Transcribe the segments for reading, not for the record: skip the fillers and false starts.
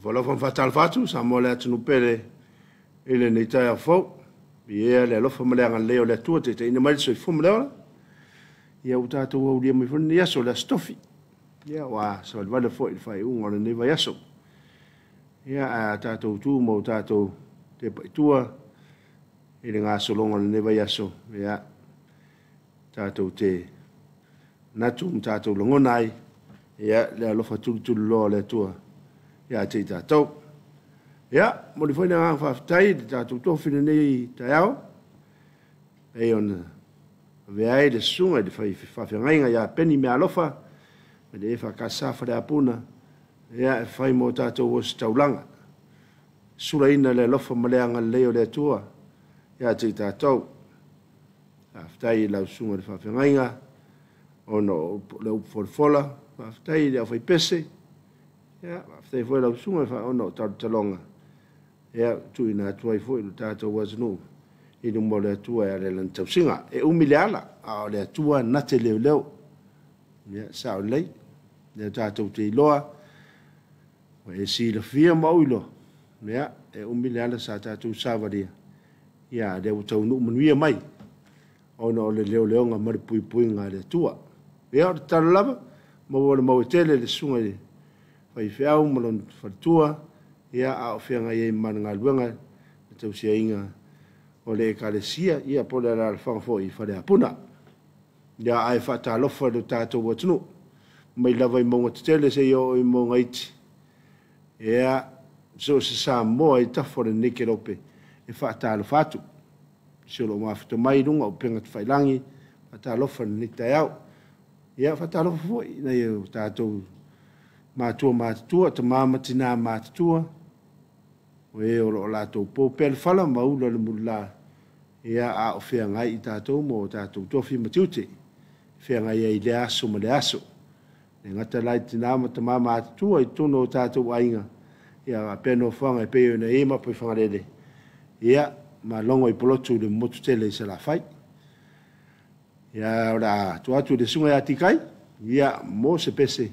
Ofo alofa ma faatalofa atu Samoa le atunuu pele i lenei taeao fou. Viia le alofa ma le agalelei o le Atua taitaiina mai le soifua ma le ola. Ia ua tatou aulia mai foi lenei aso, le aso Tofi. Ia ua savalivali foi i le faaiuga o lenei vaiaso. Ia ae a tatou tu ma o tatou tepa i tua i le gasologa o lenei vaiaso, ia tatou te manatu ma tatou lagona ai, ia le alofa tulituliloa o le Atua ia te i tatou. Ia, momoli foi le agaga faafetai i le tatou tofi i lenei taeao, pei ona avea ai le susuga i le faafeagaiga ia Peni Meaalofa mai le EFKS Faleapuna, ia e fai mo tatou ositaulaga, sulaina le alofa ma le agalelei o le Atua ia te i tatou. Faafetai i lau susuga i le faafeagaiga ona o le upu folafola, faafetai i le aufaipese, ia faafetai foi i lau susuga ona o talotaloga, ia tuuina atu ai foi le tatou atunuu i luma o le Atua e ala i lana tausiga. E umi le ala, a o le Atua na te leoleo. Ia, sao lelei. Lea tatou te iloa, ua e silafia ma ou iloa, ia, e umi le ala sa tatou savalia, ia, lea ua taunuu manuia mai, ona o le leoleoga ma le puipuiga a le Atua. Ia, o le tatalo lava, maua le mau e tele le susuga i le faifeau ma lona faletua, ia, a o feagai ai ma le galuega, le tausiaiga o le ekalesia, ia, po o le alaalafaga foi i Faleapuna. Ia, ae faatalofa i le tatou atunuu, mai lava i mauga tetele seia oo i mauga iti. Ia, so o se Samoa i tafa o lenei kelope e faatalofa atu. Si o loo mafuta mai i luga o upega tafailagi, faatalofa i lenei taeao. Ia, faatalofa foi i nai o tatou matua matutua, tama ma tina matutua, o e o loo latou po pea le fala ma ula le mulila, ia, a o feagai i tatou ma o tatou tofi ma tiute, feagai ai i lea aso ma lea aso. E gata la i tina ma tama matutua i totonu o tatou aiga, ia faapea nofoaga e pei ona i ai Mapuifagalele, ia, ma logo i Pulotu i le motu tele i Salafai. Ia, o le a tuu atu i le susuga ia Tikai, ia, mo se pese,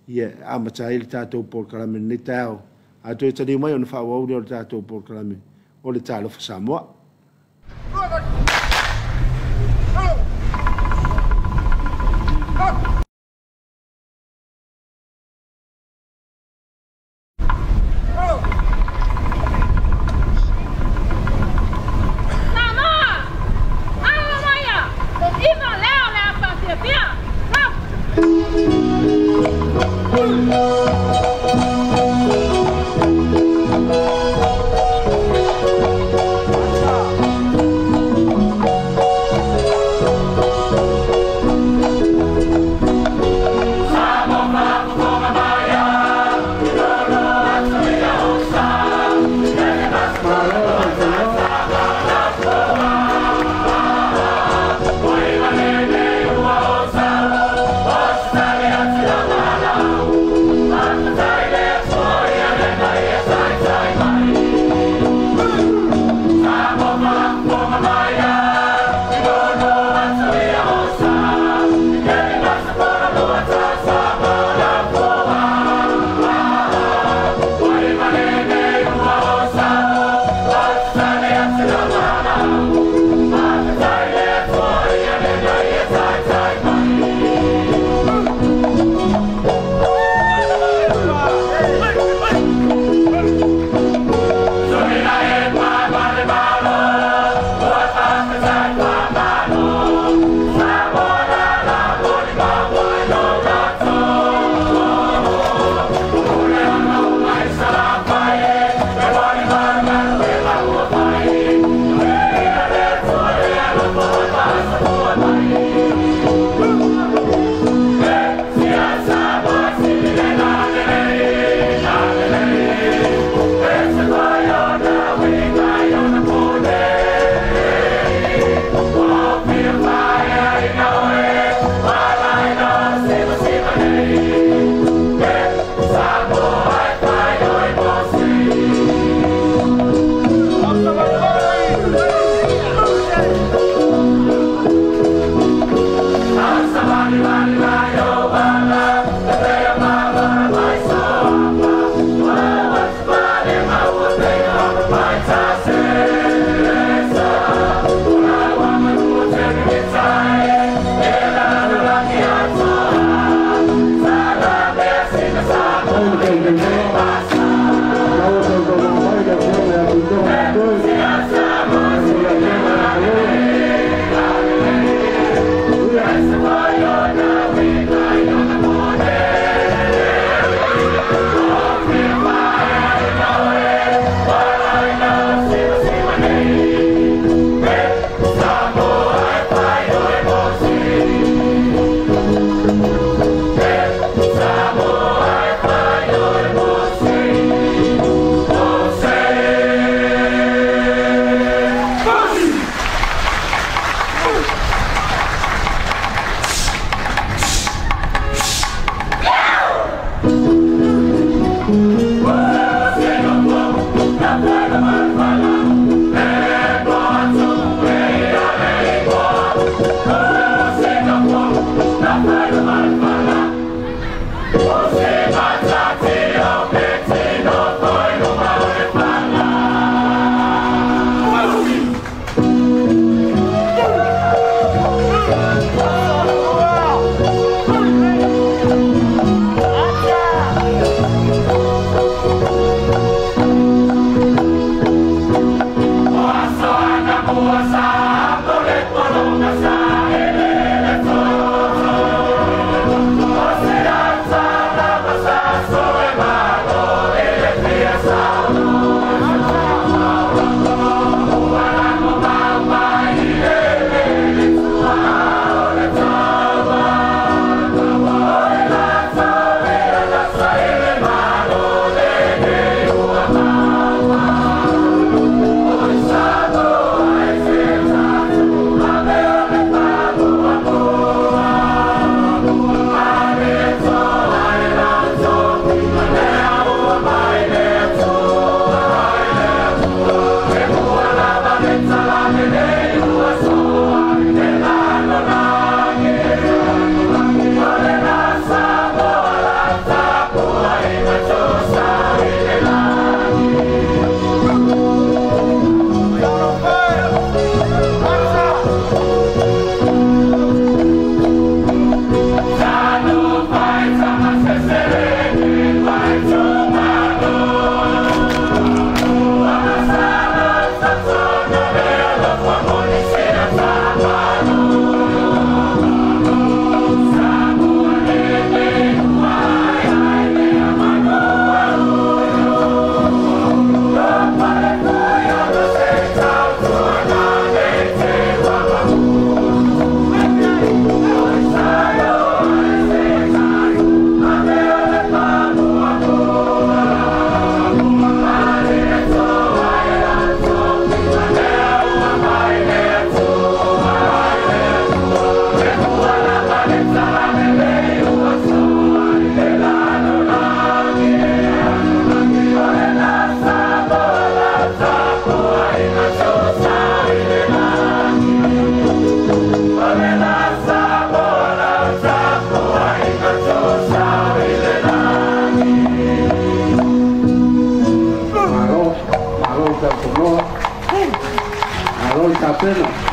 ia, e amata ai le tatou polokalame i lenei taeao. A toe taliu mai ona faaauau lea o le tatou polokalame o le Talofa Samoa. Samoa! Aua maia! Iva lea o le a faafiafia! Malo. Tapena.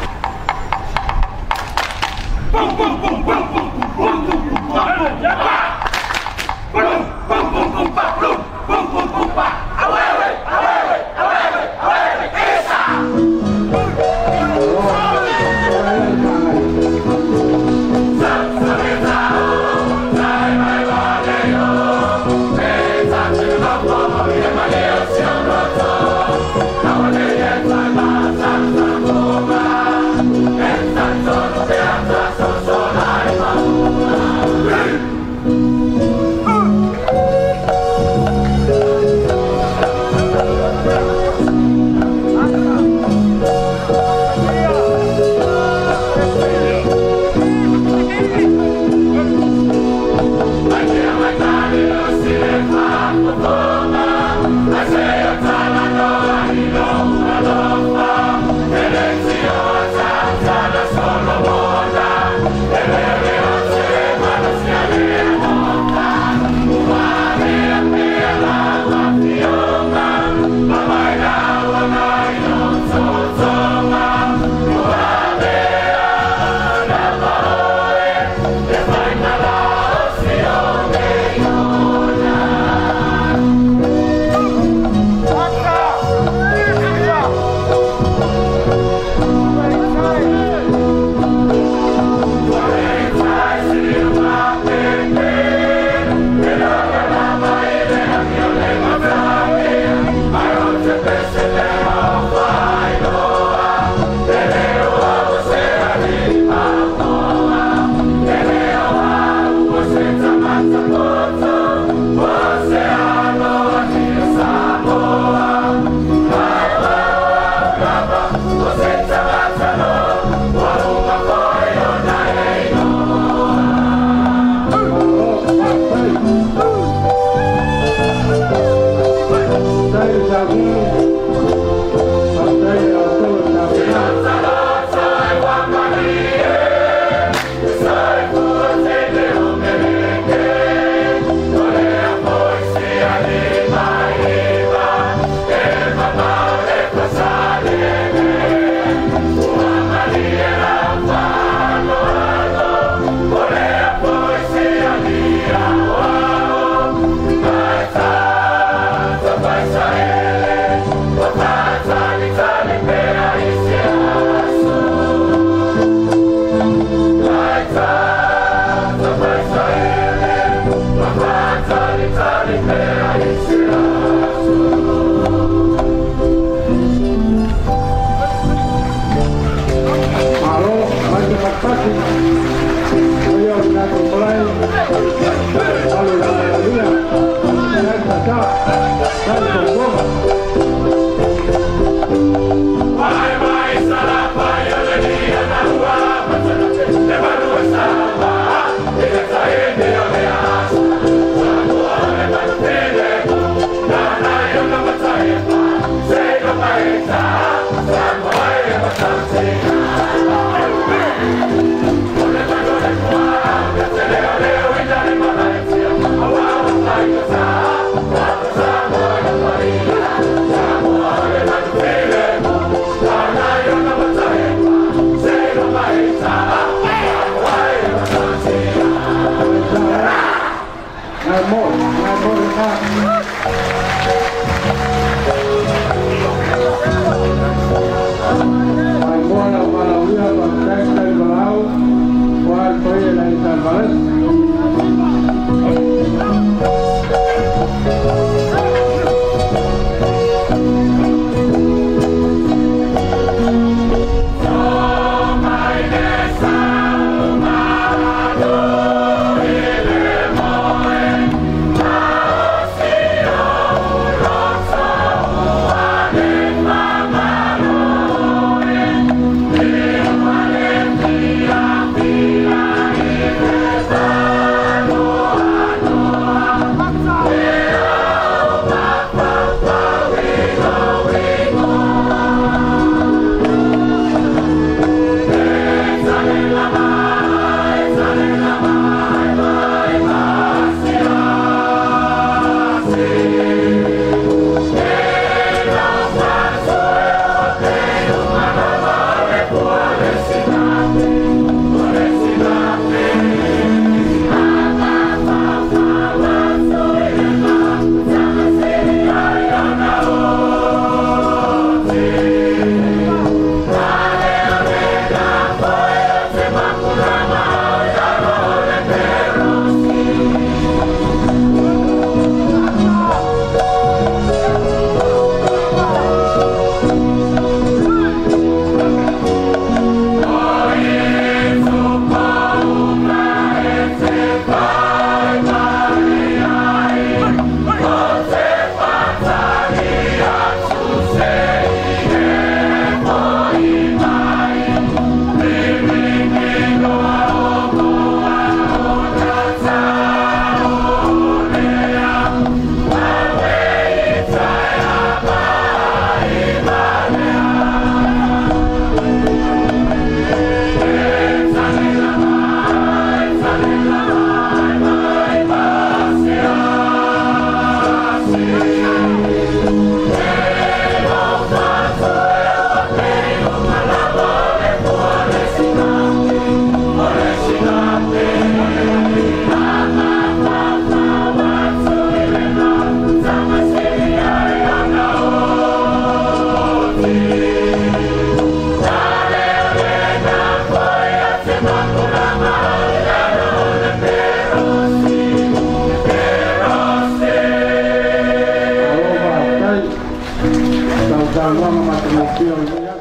Yeah.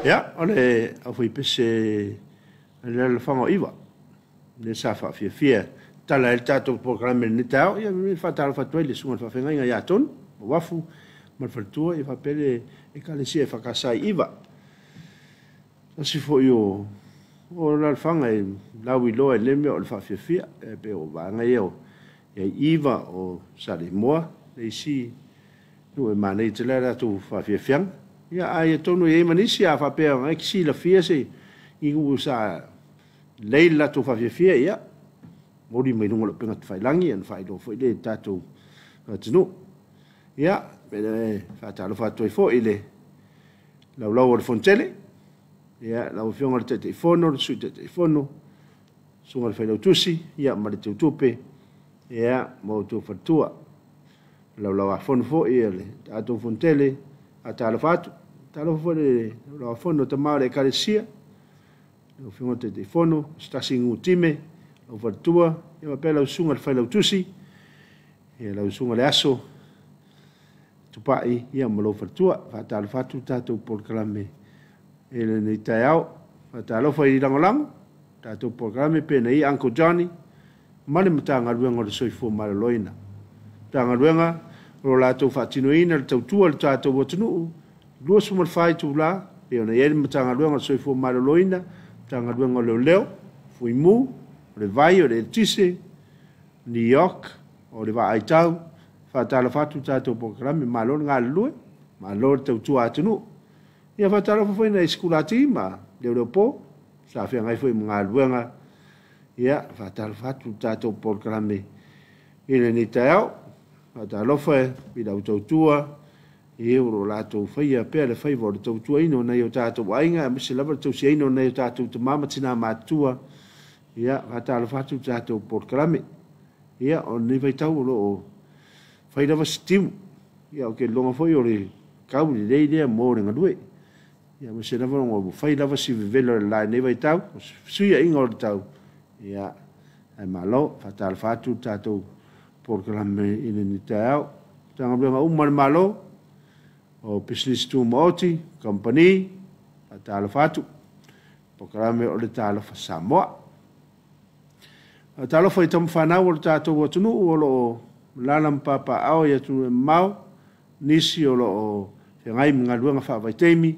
Ia, o le aufaipese a le Lalofaga o Iva, lea sa faafiafia tala ai le tatou polokalame i lenei taeao. Ia, e faatalofa atu ai le susuga i le faafeagaiga ia Tonu, Uafu ma le faletua, ia faapea le Ekalesia EFKS i Iva. Tasi foi o lalofaga e lauiloa i lenei mea o le faafiafia, e pei o vaega ia o Iva, o Saleimoa, le isi nuu e manaia tele a latou faafiafiaga. Ia, ae atonu e i ai ma nisi, a faapea o lena e te silafia se ni nuu sa lelei le latou faafiafia, ia, momoli mai luga o le upega tafailagi ona faailoa foi lea i le tatou atunuu. Ia, e faatalofa atu ai foi i le laulau o le Fonotele, ia, lau Afioga i le Taitaifono, le Sui Taitaifono, Susuga i le Failautusi, ia, ma le Teutupe, ia, ma outou faletua. Laulau-a-Fono foi a le tatou Fonotele, faatalofa atu. Faatalofa foi i le Laulau-a-Fono a Tama o le Ekalesia, lau Afioga i le Taitaifono, se tasi Nutime, lau faletua, ia faapea lau Susuga i le Failautusi, ia lau Susuga i le Aso Tupai, ia ma lou faletua. Faatalofa atu le tatou polokalame i lenei taeao. Faatalofa i lagolago tatou polokalame pe na i Uncle Johnny ma le Matagaluega o le Soifua Maloloina. Matagaluega o lo o latou faatinoina le tautua i le tatou atunuu 24 itula, pei ona i ai le Matagaluega o le Soifua Maloloina, Matagaluega o Leoleo, Fuimu, o le Vai, o le Eletise, New York, o le Vaaitau. Faatalofa atu le tatou polokalame, malo le galulue, malo le tautua atunuu. Ia faatalofa foi i nai sikulati ma leoleo po sa feagai foi ma galuega. Ia faatalofa atu le tatou polokalame i lenei taeao. Faatalofa i lau tautua e o lo o latou faia pea le faiva o le tautuaina o nai o tatou aiga, aemaise lava le tausiaina o nai o tatou tama ma tina matutua. Ia faatalofa atu le tatou polokalame. Ia o lenei vaitau o lo o fai lava si timu. Ia ou te iloga foi o le tau lelei lea mo le galue. Ia aemaise lava ona ua fai lava si vevela o le la i lenei vaitau, o fesuiaiga o le tau. Ia, ae malo, faatalofa atu le tatou polokalame i lenei taeao. Matagaluega uma a le Malo, o pisinisi tumaoti, kamupani, faatalofa atu. Polokalame o le Talofa Samoa. Faatalofa i tamafanau o le tatou atunuu o lo o alaala ma papaaao i atunuu e mamao, nisi o lo o feagai ma galuega faavaitaimi,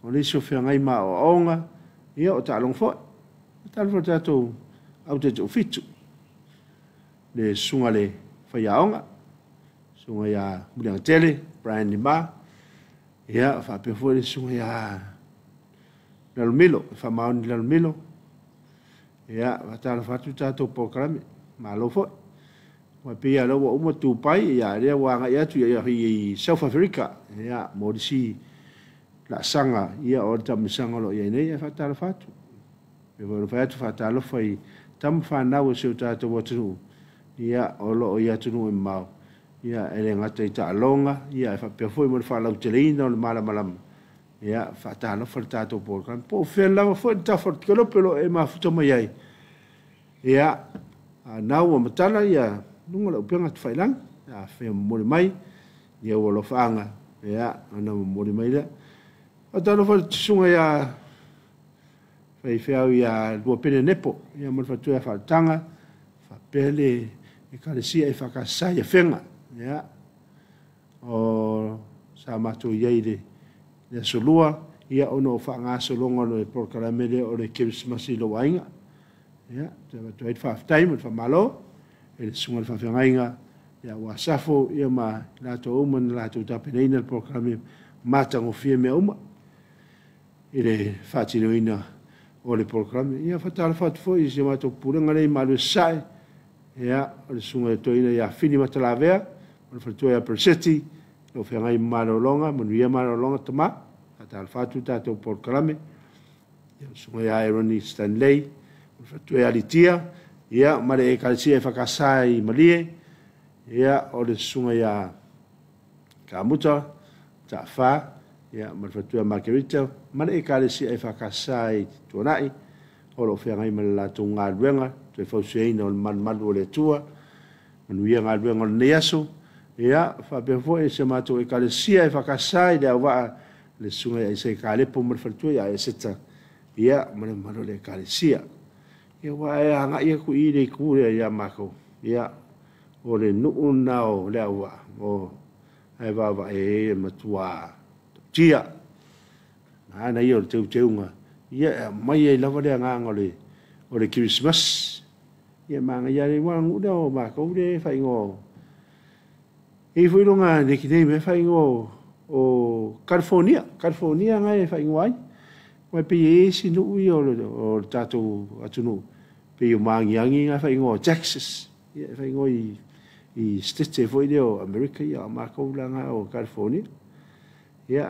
o nisi o feagai ma aoaoga, ia o taaloga foi. Faatalofa i le tatou au taitaufitu, le susuga i le faiaoga, susuga ia Muliagatele, Brian Lima, ia faapea foi le susuga ia Lalomilo, Faamaoni Lalomilo. Ia, faatalofa atu le tatou polokalame, malo foi. Ua pei lava o lea ua uma Dubai, ia lea ua agai atu i South Africa, ia, mo le isi laasaga, ia, o le taamilosaga o lo o i ai nei, ae faatalofa atu. E pei foi ona fai atu, faatalofa i tama fanau a si o tatou atunuu, ia, o lo o i atunuu e mamao, ia, e le gata i taaloga, ia, ae faapea foi mo le faalauteleina o le malamalama. Ia, faatalofa le tatou polokalame. Po o fea lava foi le tafa o le kelope o lo o e mafuta mai ai. Ia, a na ua matala ia luga o le upega tafailagi, a fia momoli mai ia ua alofaaga, ia, ona momoli mai lea. Faatalofa i le susuga ia faifeau ia Luapene Nepo, ia ma le faletua ia Faaletaga, faapea le Ekalesia EFKS i Afega. Ia, o sa matou i ai i le aso Lua, ia ona o faagasologa o le polokalame lea o le Kerisimasi i lou aiga. Ia, toe avatu ai le faafetai ma le faamalo i le susuga i le faafeagaiga ia ua Safo, ia ma i latou uma na latou tapenaina le polokalame matagofie mea uma i le faatinoina o le polokalame. Ia, faatalofa atu foi i si o matou pulega lea i Malua Sasae, ia, o le susuga i le toeaina ia Fini Matalavea, o le faletua ia Pereseti, o feagai ma malologa, manuia malologa tama. Faatalofa atu le tatou polokalame. Ia, o le susuga ia Eroni Stanley, o le faletua ia Litia, ia, ma le Ekalesia EFKS i Malie, ia, o le susuga ia Kamuta, Taafa, ia, ma le faletua ia Margarita, ma le Ekalesia EFKS i Tuanai, o lo o feagai ma le latou galuega, toe fausiaina o le malumalu o le Atua. Manuia galuega o lenei aso. Ia, faapea foi si a matou Ekalesia EFKS i le auvaa le susuga ia Isaia Kalepo ma le faletua ia Eseta, ia, ma le mamalu o le Ekalesia. Ia, ua e agai atu i le itu lea ia matou, ia, o le nuu lena o Leauvaa, o ae vaavaai ai e matua tia. Ana ia o le teuteuga, ia, e aumai ai lava le agaga o le Kerisimasi. Ia, manaia lava le aua o le nuu lea o matou lea e faaigoa e i ai foi lona nickname e faaigoa o California, California na e faaigoa ai. Aua e pei e i ai isi nuu ia o le tatou atunuu, pei o Magiagi na e faaigoa o Texas. Ia e faaigoa i Setete foi lea o Amerika, ia o matou la na o California. Ia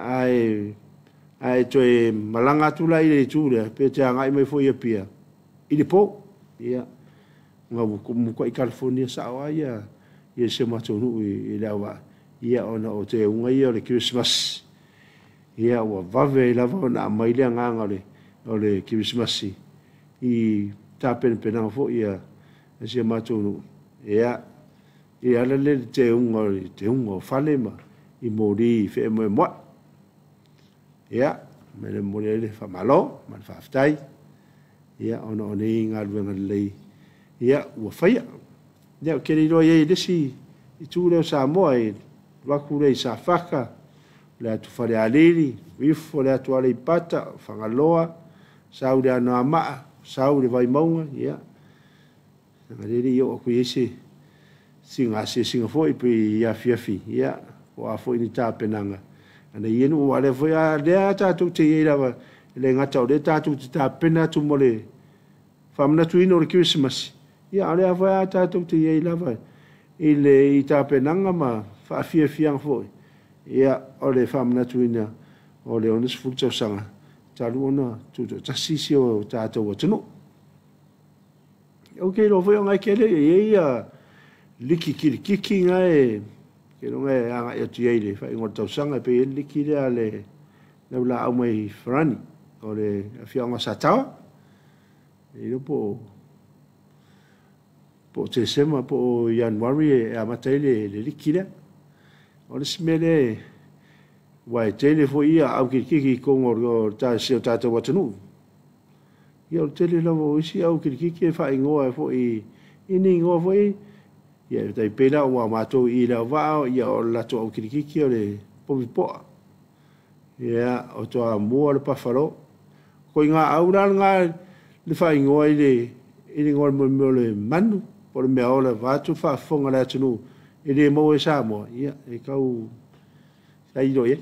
ae toe malaga atu la i le itu lea, pe te agai mai foi i Apia i le po. Ia, ona ua matuai California sao lava ia si o matou nuu i Leauvaa, ia ona o teuga ia o le Kerisimasi, ia ua vave ai lava ona aumai le agaga o le Kerisimasi i tapenapenaga foi a si o matou nuu, ia, e ala lea i le teuga o fale ma i moli feemoemoai. Ia, o le mea lea e momoli ai le faamalo ma le faafetai, ia, ona o nei galuega lelei, ia, ua faia. Ia, ou te le iloa i ai i le isi itu lea o Samoa, i alu atu lea i Safata, o le atu Falealili, ifo le atu Aleipata, Fagaloa, sau i le Anoamaa, sau i le Vaimauga, ia, leaga o lea e le i oo atu i ai se sina asiasiga foi pei i afiafi, ia, po o a foi ni tapenaga a nai ia nuu, aua o lea foi lea tatou te i ai lava, e le gata o lea tatou te tapena atu mo le faamanatuina o le Kerisimasi, ia, a o lea foi tatou te i ai lava i le tapenaga ma faafiafiaga foi, ia, o le faamanatuina o le 60 tausaga talu ona tutoatasi si o tatou atunuu. Ou te iloa foi o na e tele e i ai liki kilikiki na e iloga e agai atu i ai i le faaiuga o le tausaga, e pei e le liki lea a le laulaau mai Farani o le afioaga o Sataoa. E iloa po o Tesema po o Ianuari e amata ai le liki lea. O le isi mea lea, ua e tele foi ia au kilikiki i totonu o si o tatou atunuu. Ia o le tele lava o isi au kilikiki e faaigoa ai foi i ni igoa foi, ia e tai pei la ua matou i Leauvaa, ia o le latou au kilikiki o le Povi Poa. Ia o Toamua le Buffalo. Ko ngā au la ngā le faaigoa i le igoa o le mea o le manu, po o le mea ola vaeatu le faafofoga a le atunuu e le maua i Samoa, ia e tau tailo i ai.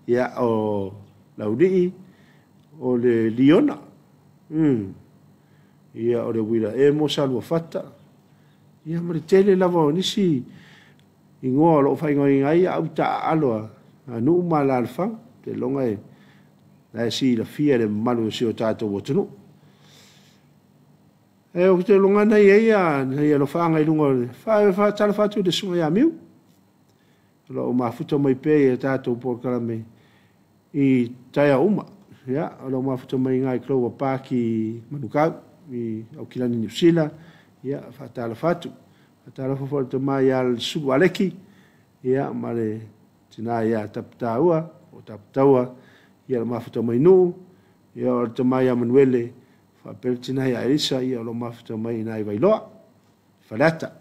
Ia o Laulii, o le Liona, ia o le Uila Emo Saluafata, ia ma le tele lava o nisi igoa o lo o faaigoaina ai au taaalo a nuu ma alaalafaga. Ou te iloa e la e silafia e le mamalu o si o tatou atunuu. E ou te iloa na i ai nai alofaaga i luga o le faatalofa atu i le susuga ia Miu, o lo o mafuta mai pea i tatou polokalame i taeao uma. Ia, o lo o mafuta mai i Clover Park i Manukau, i Aukilani, Niu Sila. Ia, faatalofa atu. Faatalofa foi i le tama ia Sulu Aleki, ia, ma le tina ia Taputaua, o Taputaua, ia, o mafuta mai Nuu, ia, o le tama ia Manuele, faapea le tina ia Elisa, ia, o lo o mafuta mai i Vailoa, Faleata.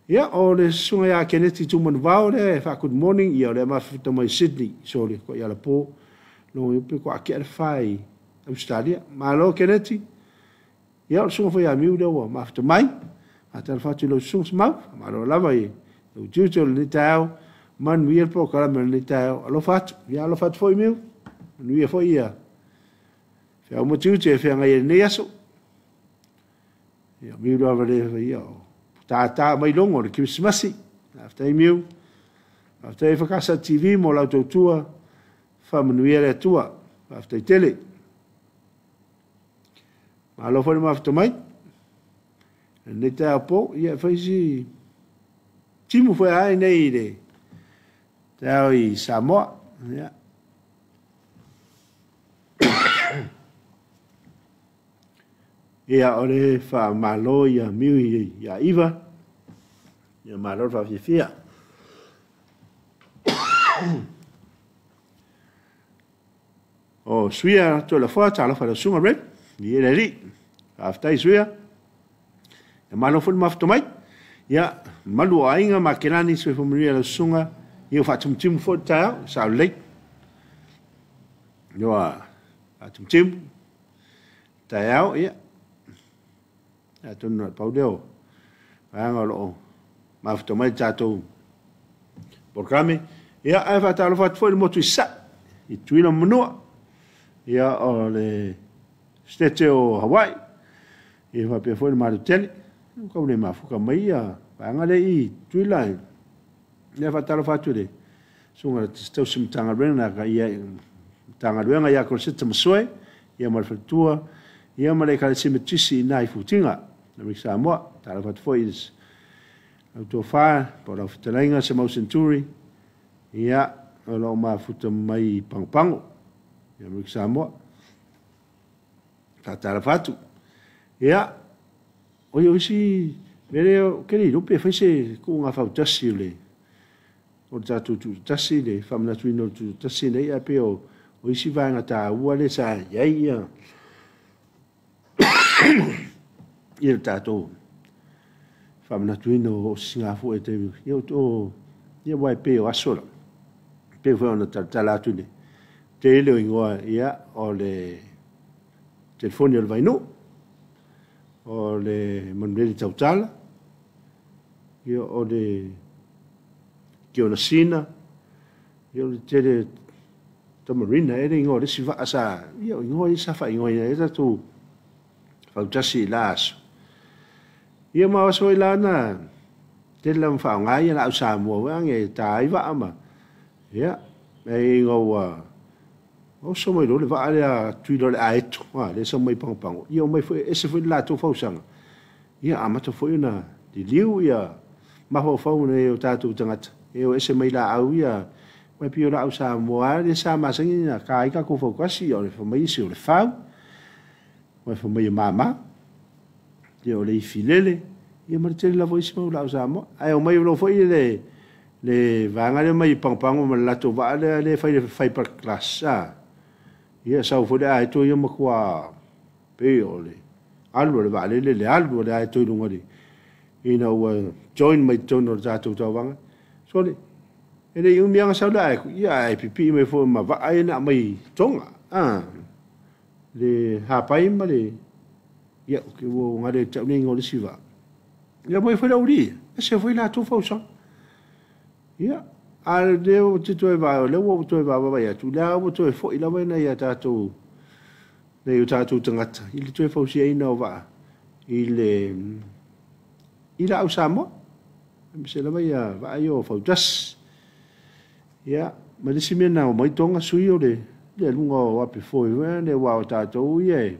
Ia, o le susuga ia Keneti Tumanuvao lea e faa-good morning, ia, o lea mafuta mai Sydney, sole, ko ia lapo, no pe ko ake le fai Australia. Malo Keneti. Ia, o le susuga foi ia Miu lea ua mafuta mai. Faatalofa atu i lau susuga Semau. Malo lava i lau tiute o lenei taeao. Manuia le polokalame o lenei taeao. Alofa atu. Ia, alofa atu foi Miu. Manuia foi ia feau ma tiute e feagai ai lenei aso. Ia, Miu lava le ia o tātā mai logo o le Kerisimasi. Faafetai Miu. Faafetai Whakaasa TV mo lau tautua. Faamanuia le Atua. Faafetai tele. Malo foi le mafuta mai. Lenei taeao po, ia e fai si timu foi ai nei i le taeao i Samoa. Ia. Ia, o le faamalo ia Miu ia Iva. Ia malo le faafiafia. O Suia Toleafoa, talofa i lau susuga Red, viia le Alii. Faafetai Suia. Ia malo foi le mafuta mai. Ia, malu o aiga ma Kelani, soifua manuia lau susuga. Ia ua faatimutimu foi le taeao, sao lelei. Ua faatimutimu taeao, ia. Atonu na o le pau lea o vaega o lo o mafuta mai le tatou polokalame. Ia, ae faatalofa atu foi i le motu i Sasae, i Tutuila ma Manua. Ia, o le Setete o Hawaii, ia faapea foi le Malu Tele. Ua tau le mafuta mai ia vaega lea i Tutuila. Ia, faatalofa atu i le Susuga i le Tausi Matagaluega, ia, Matagaluega ia Koloseta Masoe, ia ma le faletua, ia ma le Ekalesia Metotisi i ina i Futiga, Amerika Samoa. Talofa atu foi i lau tofa, po o lau fetalaiga Semau Senturi, ia, o lo o mafuta mai i Pagopago, i Amerika Samoa. Faatalofa atu. Ia, o ia isi, mea lea, ou te le iloa pe fai se kuuga fautasi o le o le tatou tuutasi, le faamanatuina o le tuutasi nei, ae pei o isi vaega taua lea sa i ai ia ia le tatou faamanatuina o sisigafua i taimi ia o ia aua e pei o aso la pei foi ona talatala atu i le tele o igoa ia o le telefoni o le Vainuu, o le Manulele Tautala, ia o le Kionasina, ia o le tele Tamarina e le igoa o le isi vaa sa, ia o igoa ia sa faaigoaina ai tatou fautasi i la aso. Ia ma o aso foi la na tele lava faaaoga ia laau Samoa foi age e ta ai vaa ma, ia, e ina ua oso mai loa le vaa lea Tutuila o le Aeto, lea sau mai Pagopago, ia omai foi ese foi le latou fausaga, ia amata foi ona liliu ia mafaufau o nai o tatou tagata e o ese mai laau ia, aua e pei o laau Samoa lava lea sa masani ona ta ai tatou fautasi, o le fai mai isi o le fau, aua fai mai e mama, ia o le ifilele, ia ma le tele lava o isi mau laau Samoa. Ae omai loa foi le vaega lea mai Pagopago ma le latou vaa lea e fai le fiberglass, ia sau foi le Aeto ia matua pei o le alu a le vaalele, le alu a le Aeto i luga ina ua join mai totonu o le tatou tauvaga. Sole, e le i umi lava na sau le Aeto, ia ae pipii mai foi ma vaa ia na aumai i Tonga, le Hapai ma le, ia, ua galo ia te au le igoa o le isi vaa. Ia aumai foi le aualii ia, ese foi latou fausaga. Ia, a o lea ou te toe vaai, o lea ua ou toe vaavaai atu, o lea ua toe foi lava nai a tatou, nai o tatou tagata i le toe fausiaina o vaa i le i laau Samoa, aemaise lava ia vaa ia o fautasi. Ia, ma le isi mea na omai Tonga sui o le aluga o ape foe foi lea, aua o tatou ia e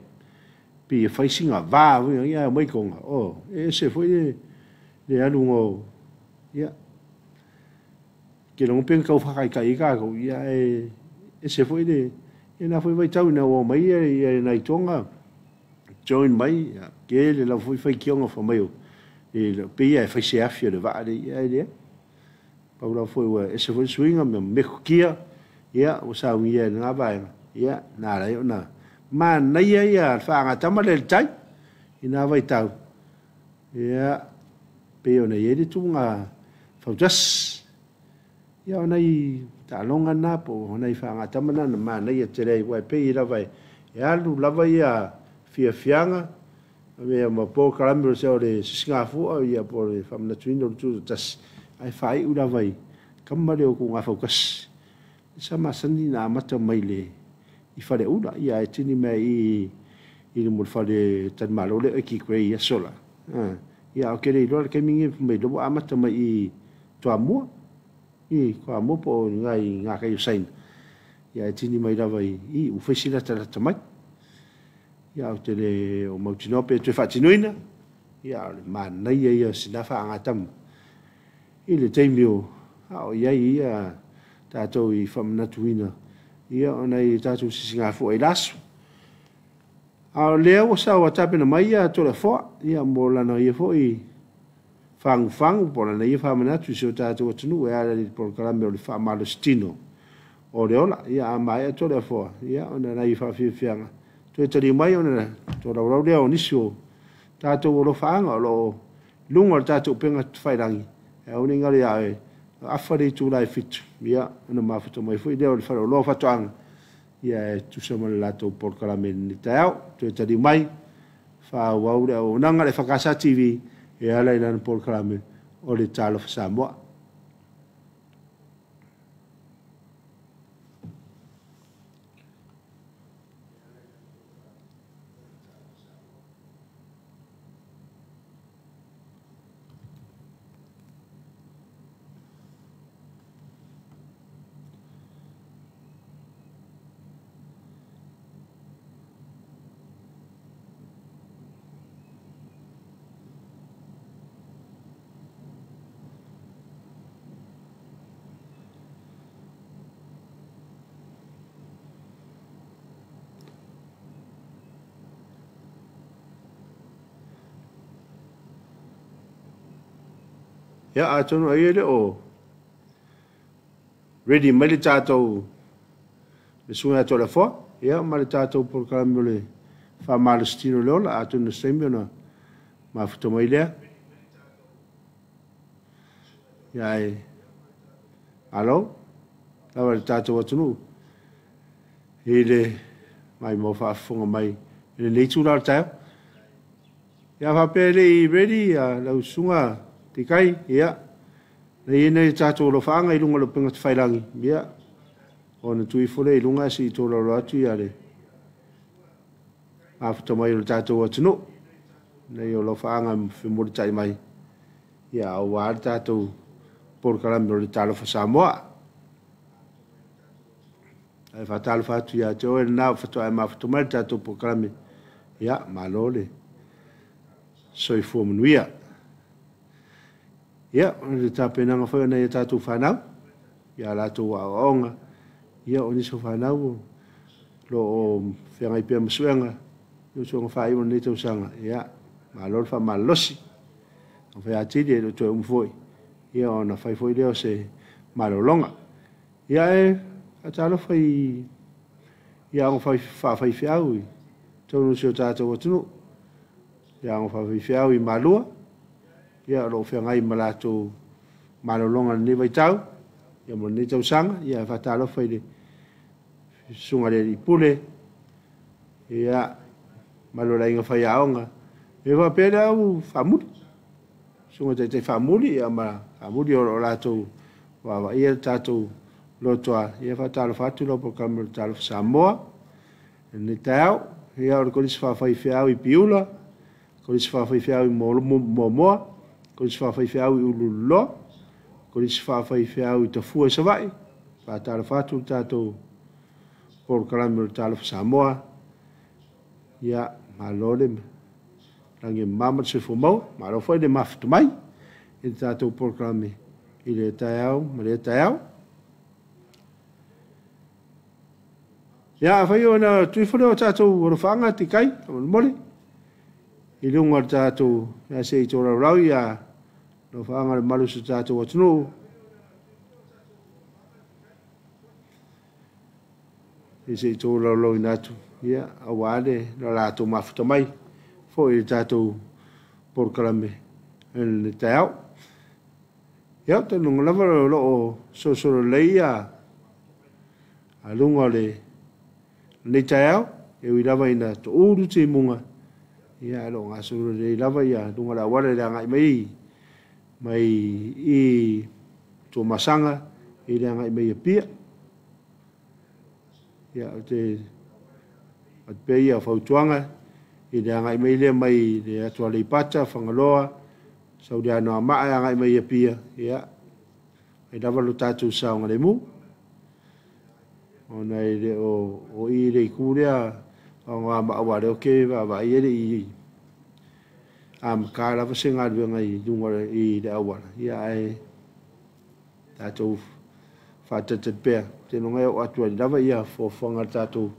pei e fai sina va foi, ia omai Tonga, o, e ese foi le aluga o, ia, ke logo pe na tau whakaitai i tātou, ia e ese foi le, ia nā foi vaitau ina ua omai ia, ia nai Tonga, join mai, ia, tele lava foi faitioga fai mai o, e pei e fai se afi o le vaa le, ia e leai. Pau lava foi ua ese foi le suiga ma metokia, ia, ua saunia e lena vaega, ia, na ala ai ona manaia ia le faagatama lea i le tai, i nā vaitau, ia, pei ona i ai le tuuga fautasi. Ia, o nai taaloga na po o nai faagatama na na manaia tele ai, aua e pei lava e alu lava ia fiafiaga ia ma polokalame o le sisigafua ia po o le faamanatuina o le tutoatasi, ae faaiu lava i kama lea o tuuga fautasi. Sa masani na amata mai le i Faleula, ia ae tini mai i le fale talimalo lea o Eki Grey i aso la. Ia ou te le iloa le taimi nei mai lea ua amata mai i Toamua, i Toamua po o nai gatai o Saina, ia ae tini mai lava i ua fai si latalata mai. Ia ou te le o mautinoa pe toe faatinoina, ia o le manaia ia o sina faagatama i le taimi o a o i ai ia tatou i faamanatuina ia o nai tatou sisigafua i le aso. A o lea ua sau a tapena mai ia Toleafoa, ia mo lana ia foi fagufagu po o lana ia faamanatu i si o tatou atunuu e ala i le polokalame o le faamalositino. o le ola. Ia a maea Toleafoa, ia ona nai faafiafiaga toe taliu mai ona tolaulau lea o nisi o tatou alofaaga o lo o luga o le tatou upega tafailagi, e aua ne i galo ia oe, afa le itula e 7, ia ona mafuta mai foi lea o le faleoloa o faatoaga, ia e tusa ma le latou polokalame i lenei taeao. Toe taliu mai, faaauau le auaunaga a le EFKS TV e ala i lana polokalame o le Talofa Samoa. Ia, atonu ai e le o ready mai le tatou le susuga ia Toleafoa, ia ma le tatou polokalame o le faamalositino o le ola, atonu o se taimi ona mafuta mai lea. Ia ae malo lava i le tatou atunuu i le maimoa faafofoga mai i lenei itula o le taeao. Ia faapea e le i ready lau susuga Tikai, ia, na i ai nai o tatou alofaaga i luga o le upega tafailagi, ia, ona tuu ifo lea i luga ae se i tolaulau atu ia le mafuta mai o le tatou atunuu, nai o alofaaga e femulitai mai, ia, aua le tatou polokalame o le Talofa Samoa. Ae faatalofa atu ia te oe lena ua faatoa e mafuta mai le tatou polokalame, ia, malo le soifua manuia. Ia, o le tapenaga foi o nai a tatou fanau, ia latou aoaoga, ia o nisi o fanau o lo o feagai pea ma suega, i suega faaiu o lenei tausaga, ia, malo le faamalolosi. Taumafai atili e le o toe umi foi, ia ona fai foi lea o se malologa. Ia e faatalofa i aoga faafaifeau i totonu o si o tatou atunuu, i aoga faafaifeau i Malua, ia o lo o feagai ma latou malologa i lenei vaitau, ia mo lenei tausaga, ia e faatalofa i le susuga i le Alii Pule, ia, ma le aiga faiaoga, e faapea le au faamuli, susuga taitai faamuli, ia ma faamuli o lo o latou vaavaaia le tatou lotoa, ia faatalofa atu lau polokalame o le Talofa Samoa i lenei taeao. Ia o le Kolisi Faafaifeau i Piula, Kolisi Faafaifeau i Moamoa, Kolisi Faafaifeau i Uluululoa, Kolisi Faafaifeau i Tafua i Savaii, faatalofa atu le tatou polokalame o le Talofa Samoa. Ia, malo le lagi e mama le soifua maua, malo foi le mafuta mai i le tatou polokalame i le taeao ma lea taeao. Ia, afai ona tuu ifo lea o tatou alofaaga Tikai, faamolemole, i luga o le tatou, ia se i tolaulau ia alofaaga le mamalu o si o tatou atunuu. Ia se i tolaulauina atu, ia, aua le latou mafuta mai foi i le tatou polokalame i le taeao. Ia, ou te lagona lava o lo o solosolo lelei ia luga o lenei taeao, e ui lava ina toulu timuga, ia, o lo o gasolo lelei lava ia luga o le auala i le agai mai mai i Tuamasaga i le agai mai Apia. Ia, ou te avatu pea ia fautuaga i le agai mai lea mai le atu Aleipata, Fagaloa, Sauliano Anoamaa e agai mai Apia, ia, fai lava lo tatou saogalemu. Ona e le o i le itu lea o Anoamaa, aua o lea ou te vaavaai e le i amata lava se galuega i luga i le auala, ia ae tatou faatalitali pea, seiloga e oo atu ai lava ia fuafuaga a le tatou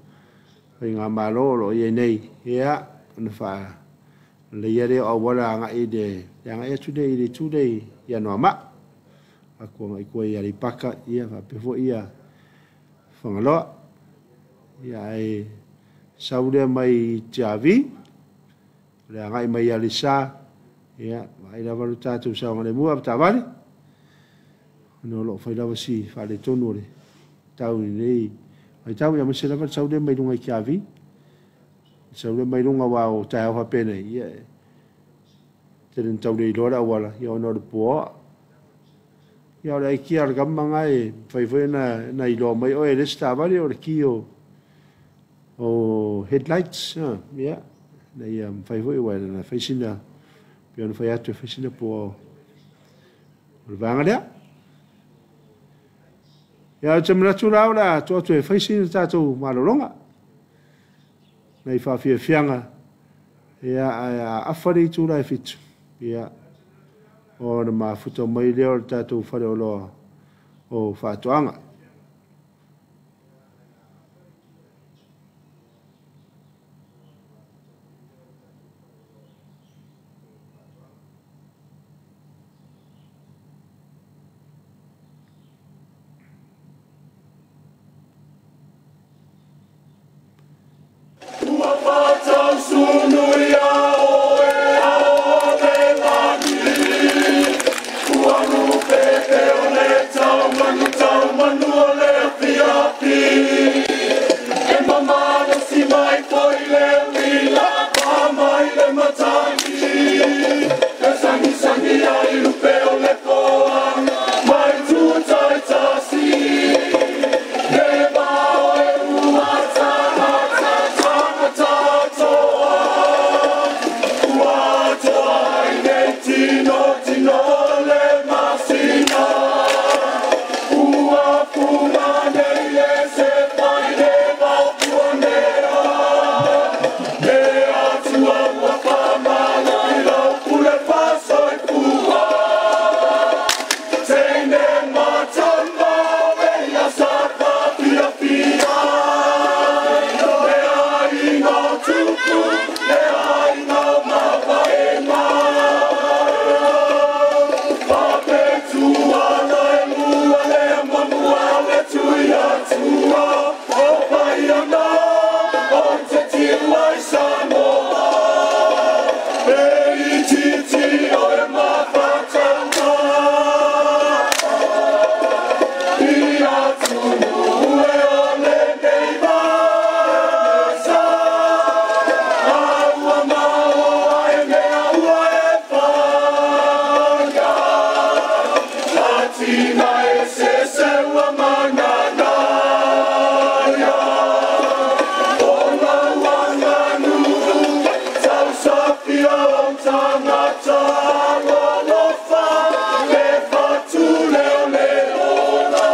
faigamalo o lo o i ai nei, ia, ona faaleleia lea o auala agai i le agai atu lea i le itu lea i Anoamaa, atu agai i tua i Aleipata, ia faapea foi ia Fagaloa. Ia ae sau lea mai Tiavi, o le agai mai Aleisa, ia vaai lava lo tatou saogalemu avetaavale, ona o lo o fai lava si faaletonu o le tau i lenei vaitau, aemaise lava le sau lea mai luga i Tiavi. Le sau lea mai luga aua o taeao faapenei, ia e tele ina tau le iloa le auala, ia ona o le puaoa. Ia o le aikia a le tama lena e mafai foi ona iloa mai oe e le isi taavale o le ki o headlights, ia, ina ia mafai foi aua e fai sina, pei ona fai atu e fai sina puaoa o le vaega lea. Ia, ou te manatu la o le a tuu atu e fai sina tatou malologa, nai faafiafiaga, ia, ae a afa le itula e 7, ia, ona mafuta mai lea o le tatou faleoloa o faatoaga. Ua faatausunu ia oe ao le lagi, ua lupepe o le taumanu, taumanu o le afiafi. E mamalosi mai foi le uila, pa mai le matagi. E sagisagi ai lupe o le foaga, mai tutai tasi. Le vao e ua tagata, tagata toa. Ua toa ai nei tino, tino le masina. Ua fuga nei le se fai le vao puanea. Le atua ua whamalo i lau pule whasoifua. Teine matama me ia sa whafiafia. Le aiga o tupu, le aiga o mavaema. Papetuana e mua le mamua le tui atua. O paiana, o te tiu ai Samoa. E itiiti o e mafatauga. I atunu e o lenei vasa. Aua maoa e mea ua e whaia. Latina e se se ua mananaia. O lauanga nuu, tausafia o tangata lolofa, le fatu leo le ola.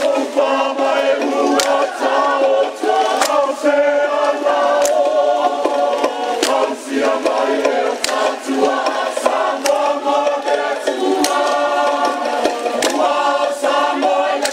Toufa mai ua taoto, au se ala o. Hausia mai e o tatua, Samoa mo te Atua. Ua o Samoa i le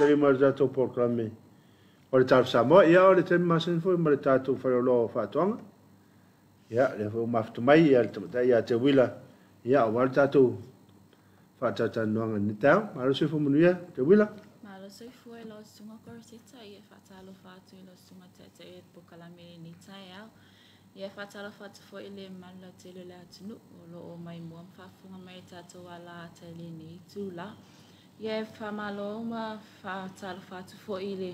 faatalitali mai le tatou polokalame o le Talo Samoa. Ia, o le taimi masani foi ma le tatou faleoloa o faatoaga. Ia, lea foi ua mafuta mai ia le tamaitai ia Teuila, ia, aua le tatou faatalatalanoaga i lenei taeao. Malo le soifua manuia, Teuila. Malo soifua i lau susuga Corsetta, ia faatalofa atu i lau susuga taitai o le polokalame i lenei taeao. Ia faatalofa atu foi i le mamalu lautele o le atunuu o lo o maimoa ma faafofoga mai i tatou ala ata i lenei itula. Ia e faamalo ma faatalofa atu foi i le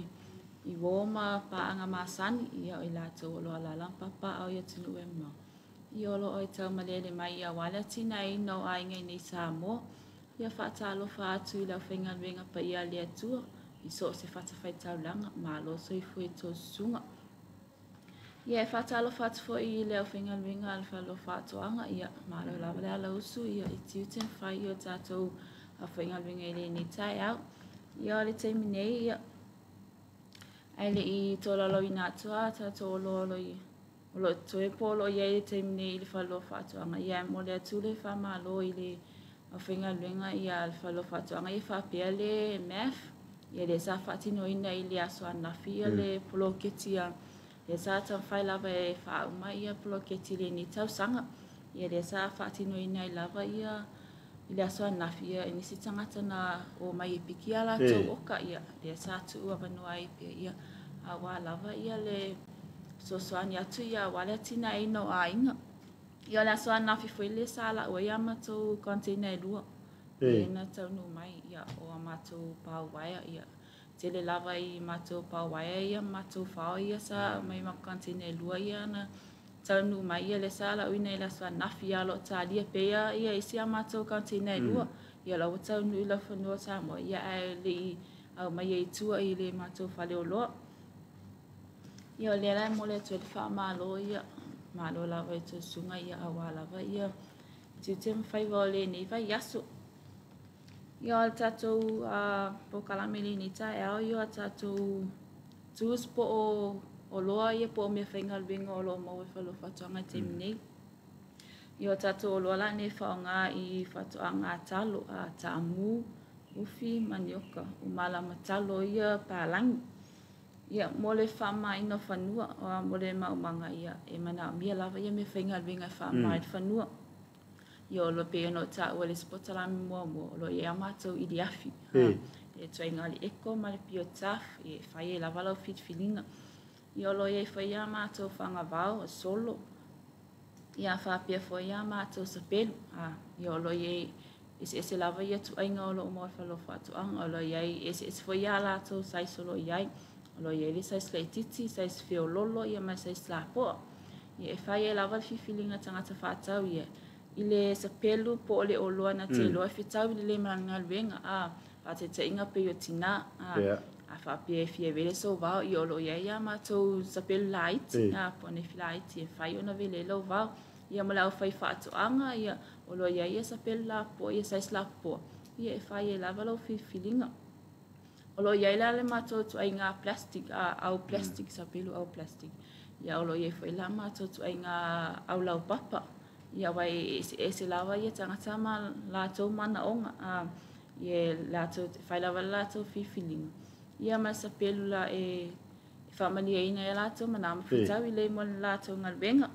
i uo ma paaga masani, ia o i latou o lo o alaala ma papaaao i atunuu e mamao. Ia o lo o taumalele mai aua le atinaeina o aiga i nei Samoa. Ia faatalofa atu i le aufaigaluega paia a le Atua i so o se fatafaitaulaga, malo soifua i tou susuga. Ia e faatalofa atu foi i le aufaigaluega a le Fale o Faatoaga, ia malo lava le alausu ia i tiute ma fai i o tatou aufaigaluega i lenei taeao. Ia o le taimi nei, ia ae le i tolaulauina atu a tatou oloa o lo o totoe po o lo o i ai i le taimi nei i le Fale o Faatoaga, ia e momoli atu le faamalo i le aufaigaluega ia a le Fale o Faatoaga ia faapea le MAF, ia lea sa faatinoina i le aso ananafi ia le poloketi ia lea sa taumafai lava e faauma ia poloketi i lenei tausaga. Ia lea sa faatinoina ai lava ia i le aso ananafi ia i nisi tagata na omai e piki a latou oka, ia lea sa tuu avanoa ai pea ia aua lava ia le fesoasoani atu ia aua le atinaeina o aiga. Ia o le aso ananafi foi lea sa lau ai a matou container e lua lea na taunuu mai ia o a matou pau uaea, ia tele lava i matou pau uaea ia ma matou fao ia sa aumai ma container e lua ia na taunuu mai, ia lea sa lauina i le aso ananafi. Ia o lo o talia pea ia isi a matou container e lua, ia la ua taunuu i laufanua o Samoa, ia ae le i aumaia i tua i le matou faleoloa. Ia o lea la e momoli atu ai le faamalo, ia malo lava i tou susuga ia aua lava ia tiute ma faiva o lenei vaiaso. Ia o le tatou polokalame i lenei taeao, ia o tatou tools po o oloa ia po o mea faigaluega o lo o maua i fale o faatoaga i le taimi nei. Ia o tatou oloa la nei e faaaoga i faatoaga a talo, a taamu, ufi, manioka, o malama talo ia palagi. Ia mo le faamamaina o fanua, mo le maumaga, ia e manaomia lava ia mea faigaluega e faamama ai le fanua. Ia o lo pei ona ou taua i le isi polokalame muamua, o lo o i ai a matou iliafi. Le ituaiga le eco ma le bio-turf, e fai ai lava lau filifiliga. Ia o lo o i ai foi a matou fagavao, o solo, ia faapea foi a matou sapelu. Ia o lo o i ai eseese lava ia ituaiga o lo o maua i fale o faatoaga, o lo o i ai eseese foi a latou size o lo o i ai. O lo o i ai le size laitiiti, size feololo, ia ma le size lapoa. Ia e fai ai lava le filifiliga a tagata faatau ia i le sapelu po o le oloa na te iloa e fetau lelei ma lana galuega. A faataitaiga pei o tina, a faapea e fia vele sou vao, ia o lo o i ai a matou sapelu laiti, po o nefi laiti e fai ona vele ai lau vao. Ia ma le aufai faatoaga, ia o lo o i ai ia sapelu lapoa, ia size lapoa, ia e fai ai lava lau filifiliga. O lo o i ai la le matou ituaiga plastic, au plastic, sapelu au plastic. Ia o lo o i ai foi la matou ituaiga au laupapa. Ia aua e eseese lava ia tagata ma latou manaoga, ia latou fai lava le latou filifiliga. Ia ma le sapelu la e faamalieina ai latou manao ma fetau lelei mo le latou galuega.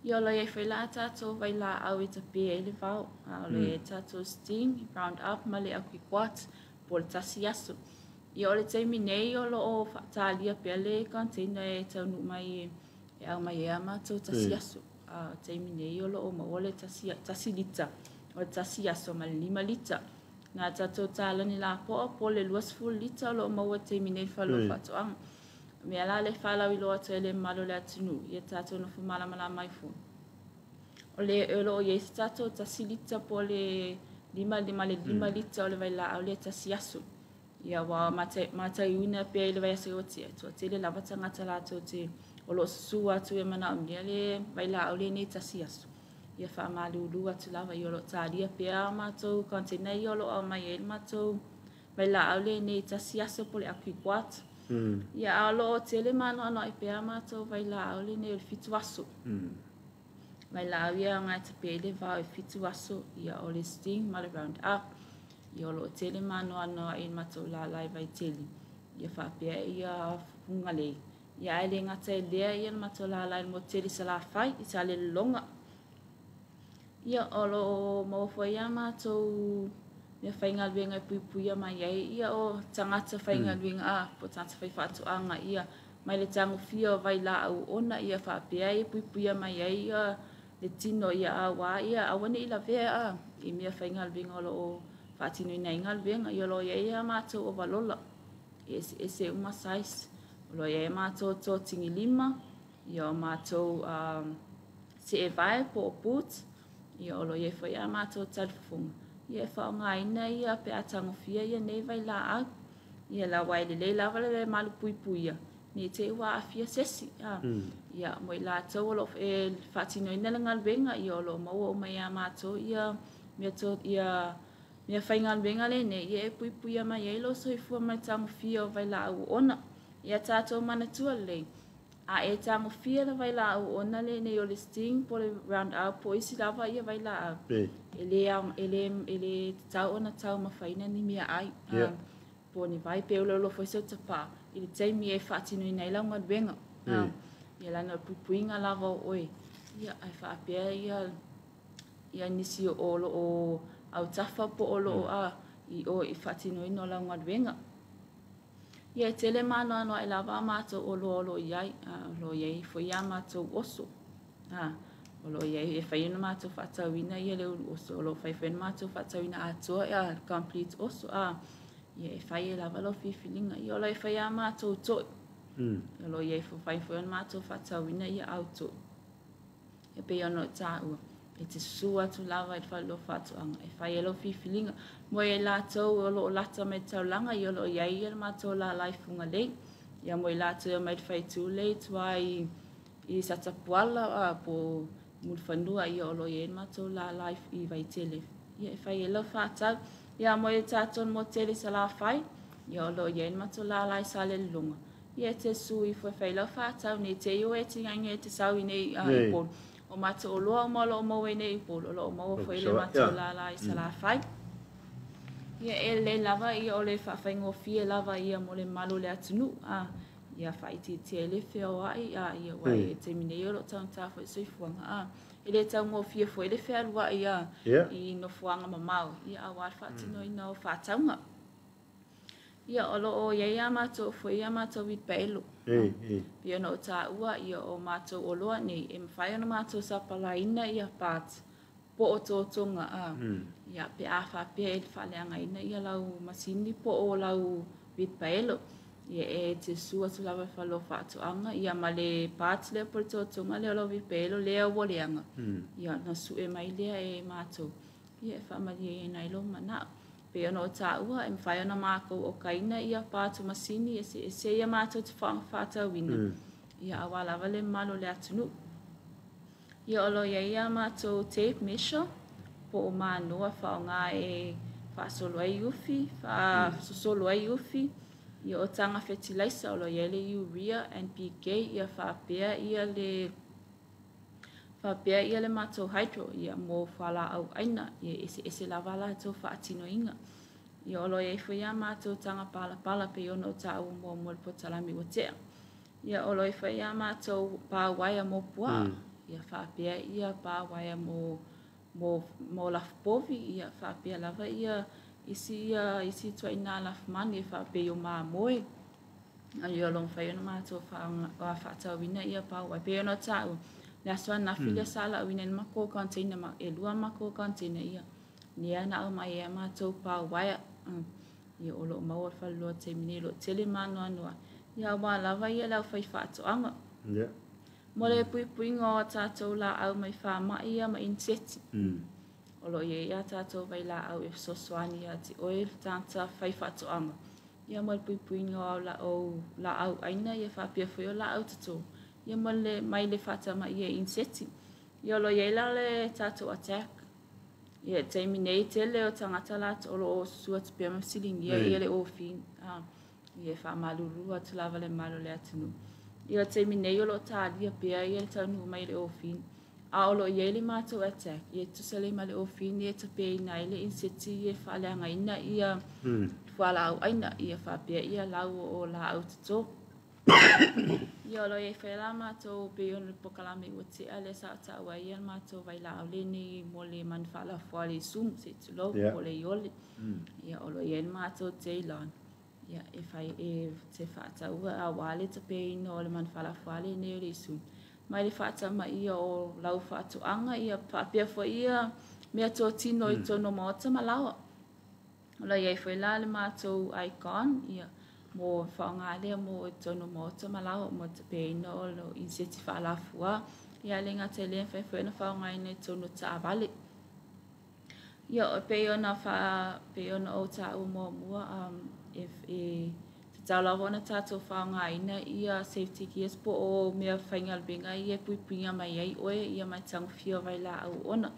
Ia o lo o i ai foi la tatou vailaau e tape ai le vao. O lo o i ai tatou Sting, Round Up ma le Aquiquat po o le tasi aso. Ia o le taimi nei o lo o faatalia pea le container e taunuu mai e aumai ai a matou tasi aso. O le taimi nei o lo o maua le 1 lita o le tasi aso ma le 5 lita. Na tatou talani lapoa po o le 20 lita o lo o maua i le taimi nei i le fale o faatoaga. O mea la le faalauiloa atu ai le mamalu o le atunuu, ia tatou nofo malamalama ai foi. O le o lo o i ai se tatou 1 lita po o le 5 ma le 5 lita o le vailaau lea tasi aso. Ia ua mataiuina pea i le vaiaso ua tea, toatele lava tagata latou te o lo o susu atu e manaomia le vailaau lenei tasi aso. Ia faamalulu atu lava, ia o lo o talia pea a matou container ia o lo o aumai ai le matou vailaau lenei tasi aso po o le Aquiquat. Ia a o lo o tele maanoanoai pea a matou vailaau lenei o le 7 aso. Vailaau ia aoga e tape ai le vao e 7 aso, ia o le Sting ma le Round Up. Ia o lo o tele maanoanoa i matou lala i Vaitele ia faapea ia Fugalei. Ia ae le gata i lea ia le matou lala i le motu tele i Salafai i Salelologa. Ia o lo o maua foi a matou meafaigaluega e puipuia mai ai ia o tagata faigaluega a po o tagata faifaatoaga ia mai le tagofia o vailaau oona ia faapea e puipuia mai ai ia le tino ia auā ia aua ne i lavea a i meafaigaluega o lo o faatinoina ai galuega. Ia o lo o i ai a matou ovalola e eseese uma size. O lo o i ai a matou totigilima, ia o matou seevae po o boots, ia o lo o i ai foi a matou talifofoga ia e faaaogaina ia pe a tagofia ia nei vailaau. Ia la aua e lelei lava le malupuipuia ne i te i ua aafia se isi. Ia mo i latou o lo o e faatinoina le galuega, ia o lo o maua uma ia matou ia mea to ia meafaigaluega lenei ia e puipuia mai ai lou soifua mai le tagofia o vailaau oona. Ia tatou manatua lelei, a e tagofia le vailaau oona lenei o le Sting po o le Round Up po o isi lava ia vailaau, e le tatau ona taumafaina ni meaai po o ni vai pe uloolo foi se tapaa i le taimi e faatinoina ai lau galuega. Ia leaga o le puipuiga lava o oe ia ae faapea ia ia nisi o lo o autafa po o lo o a i o i faatinoina o lau galuega. Ia e tele maanoanoa'i lava a matou oloa o lo o i ai. O lo o i ai foi a matou oso. O lo o i ai e fai ona matou faatauina ia le ulu oso, o lo o fai foi ona matou faatauina atoa ia complete oso. Ia e fai ai lava lau filifiliga. Ia o lo o fai a matou to'i. O lo o i ai fai foi ona matou faatauina ia au to'i. E pei ona ou taua, e te susu atu lava i le faleoloa faatoaga e fai ai lau filifiliga. Mo i latou o lo o lata mai le taulaga, ia o lo o i ai ia le matou lala i Fugalei. Ia mo i latou e omai i le faaitu lea i tua i Satapuala po o Mulifanua, ia o lo o i ai le matou lala i Vaitele. Ia e fai ai lau faatau. Ia mo i tatou motu tele i Salafai, ia o lo o i ai le matou lala i Salelologa. Ia e te susu ifo e fai lau faatau nei te i o e tigaina e te sau i nei i Upolu. O matou oloa uma o lo o maua i nei i Upolu, o lo o maua foi le matou lala i Salafai. Ia e lelei lava ia o le faafaigofie lava ia mo le malu o le atunuu. Ia faaitiitia ai le feoai ia aua e taimi nei o lo o taugata foi le soifuaga. E le taugofie foi le fealuai i nofoaga mamao ia aua le faatinoina o faatauga. Ia o lo o i ai a matou foi a matou wheelbarrow. Pei ona ou taua ia o matou oloa nei e mafai ona matou sapalāina ia parts po o totoga ia pe a faapea e faaleagaina ia lau masini po o lau wheelbarrow. Ia e te susu atu lava i le faleoloa faatoaga ia ma le parts lea po o le totoga lea o lau wheelbarrow lea ua leaga. Ia ona sue mai lea e matou ia e faamalieina ai lou manao. Pei ona ou taua e mafai ona matou okaina ia parts o masini eseese ia matou te faatauina ia aua lava le mamalu o le atunuu. Ia o lo o i ai a matou tape measure po o manoa faaaoga e faasolo ai ufi, faasosolo ai ufi. Ia o taga fertilizer o lo o i ai le urea, NPK ia faapea ia le matou hydro ia mo fualaau aina ia e eseese lava latou faatinoina. Ia o lo o i ai foi a matou taga palapala pei ona ou taua muamua i le polokalame ua tea. Ia o lo o i ai foi a matou pa uaea mo puaa. Ia faapea ia pa uaea mo lafupovi ia faapea lava ia isi ituaiga lafumanu e faapei o mamoe. Ia o lo o mafai ona matou faatauina ia pa uaea. Pei ona taua, le aso ananafi lea sa lauina ai le matou container, e 2 matou container ia lea na aumai ai a matou pa uaea. Ia o lo o maua i le faleoloa i le taimi nei, o lo o tele maanoanoa ia aua lava ia le aufaifaatoaga. Mo le puipuiga o a tatou laau mai faamai ia ma iniseti. O lo o i ai a tatou vailaau e fesoasoani ia te oe le tagata faifaatoaga. Ia mo le puipuiga o laau aina ia faapea foi o laau toto ia mai le faatamai e iniseti. Ia o lo o i ai la le tatou Attack. Ia i le taimi nei tele o tagata latou o lo o susu atu pea ma fesiligia ia le Orphine. Ia e faamalulu atu lava le mamalu o le atunuu. Ia o le taimi nei o lo o talia pea ia le taunuu mai o le Orphine. A o lo o i ai le matou attack, ia e tusa lelei ma le ofini e tapeina ai le iniseti ia e faaleagaina ia fualaau aina, ia faapea ia lau o laau toto. Ia o lo o i ai foi la matou pei ona le polokalame ua tea lea sa taua ai le matou vailaau lenei mo le manu faalafua o le isumu, se i tulou, po o le iole. Ia o lo o i ai le matou Daylon, ia e fai e te faataua aua le tapeina o le manu faalafua lenei o le isumu mai le faatamaia o lau faatoaga, ia faapea foi ia meatotino i totonu o maota ma laoa. O lo o i ai foi la le matou icon, ia mo faaaoga lea mo i totonu o maota ma laoa mo le tapeina o le iniseti faalafua. Ia e le gata i lea, e mafai foi ona faaaogaina i totonu o taavale. Ia e pei ona pei ona ou taua muamua, e tatau lava ona tatou faaaogaina ia safety gears po o mea faigaluega ia e puipuia mai ai oe ia mai tagofia o vailaau ona.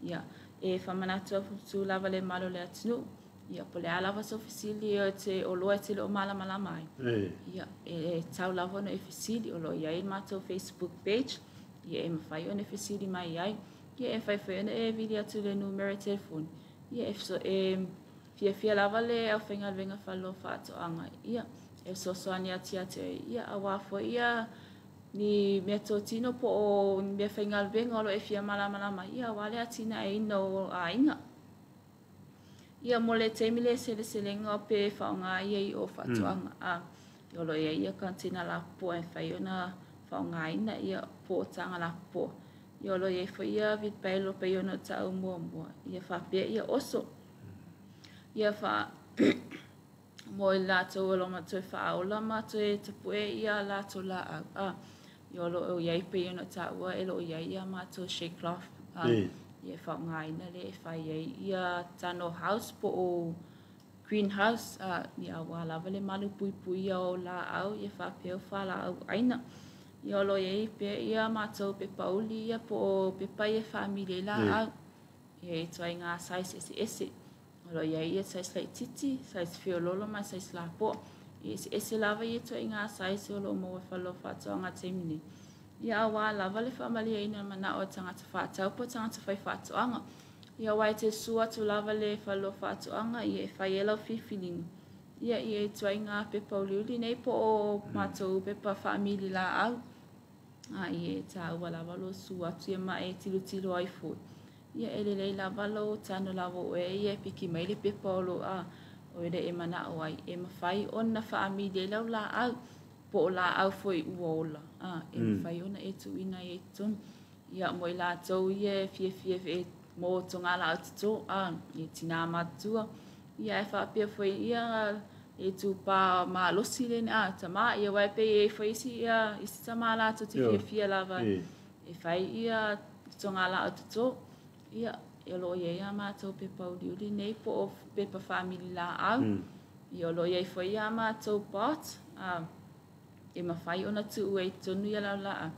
Ia e faamanatu atu lava le mamalu o le atunuu, ia po o le a lava sou fesili o te oloa e te le o malamalama ai. Ia e tatau lava ona e fesili, o lo o i ai le matou Facebook page, ia e mafai ona e fesili mai ai. Ia e mafai foi ona e vili atu i le numera telefoni, ia e fiafia lava le aufaigaluega faalolo faatoaga, ia e fesoasoani atu ia te oe, ia aua foi ia ni meatotino po o ni meafaigaluega o lo o e fia malamalama ai, ia aua le atinaeina o aiga. Ia mo le taimi le seleselega pe faaaoga ia i o faatoaga, o lo o i ai ia container lapopoa e mafai ona faaaogaina, ia po o taga lapopoa. Ia o lo o i ai foi ia wheelbarrow pei ona taua muamua, ia faapea ia oso. Ia mo i latou o lo o toe faaola ma toe tapue ia latou laau. Ia o lo o i ai pei ona taua e lo o i ai ia matou shade cloth. Ia e faaaogaina lea e fai ai ia tunnel house po o greenhouse, ia aua lava le malu puipuia o laau ia faapea fualaau aina. Ia o lo o i ai pea ia matou pepa uli ia po o pepa ia e faamili ai laau. Ia e ituaiga size eseese. O lo o i ai ia size laitiiti, size feololo ma size lapoa. Ia eseese lava ia ituaiga size o lo o maua i fale o faatoaga i le taimi nei. Ia aua lava le faamalieina o le manao o tagata faatau po o tagata fai faatoaga. Ia aua e te susu atu lava le fale o faatoaga, ia e fai ai lau filifiliga. Ia ia ituaiga pepa uliuli nei po o matou pepa faamili laau. Ia e taua lava lou susu atu ia ma e tilotilo ai foi. Ia e lelei lava lou tano lava o oe ia e piki mai le pepa o lo o le e manao ai. E mafai ona faamili ai lau laau po o laau foi ua ola. E mafai ona e tuuina ai i totonu. Ia mo i latou ia e fiafia e mo toga laau toto, e tina matutua. Ia e faapea foi ia e tupā malosi le tama. Ia aua e pei e i ai foi isi ia isi tama latou te fiafia lava e fai ia toga laau toto. Ia o lo o i ai a matou pepa uliuli nei po o pepa faamili laau. Ia o lo o i ai foi a matou pot, e mafai ona tuu ai i totonu ia lau laau.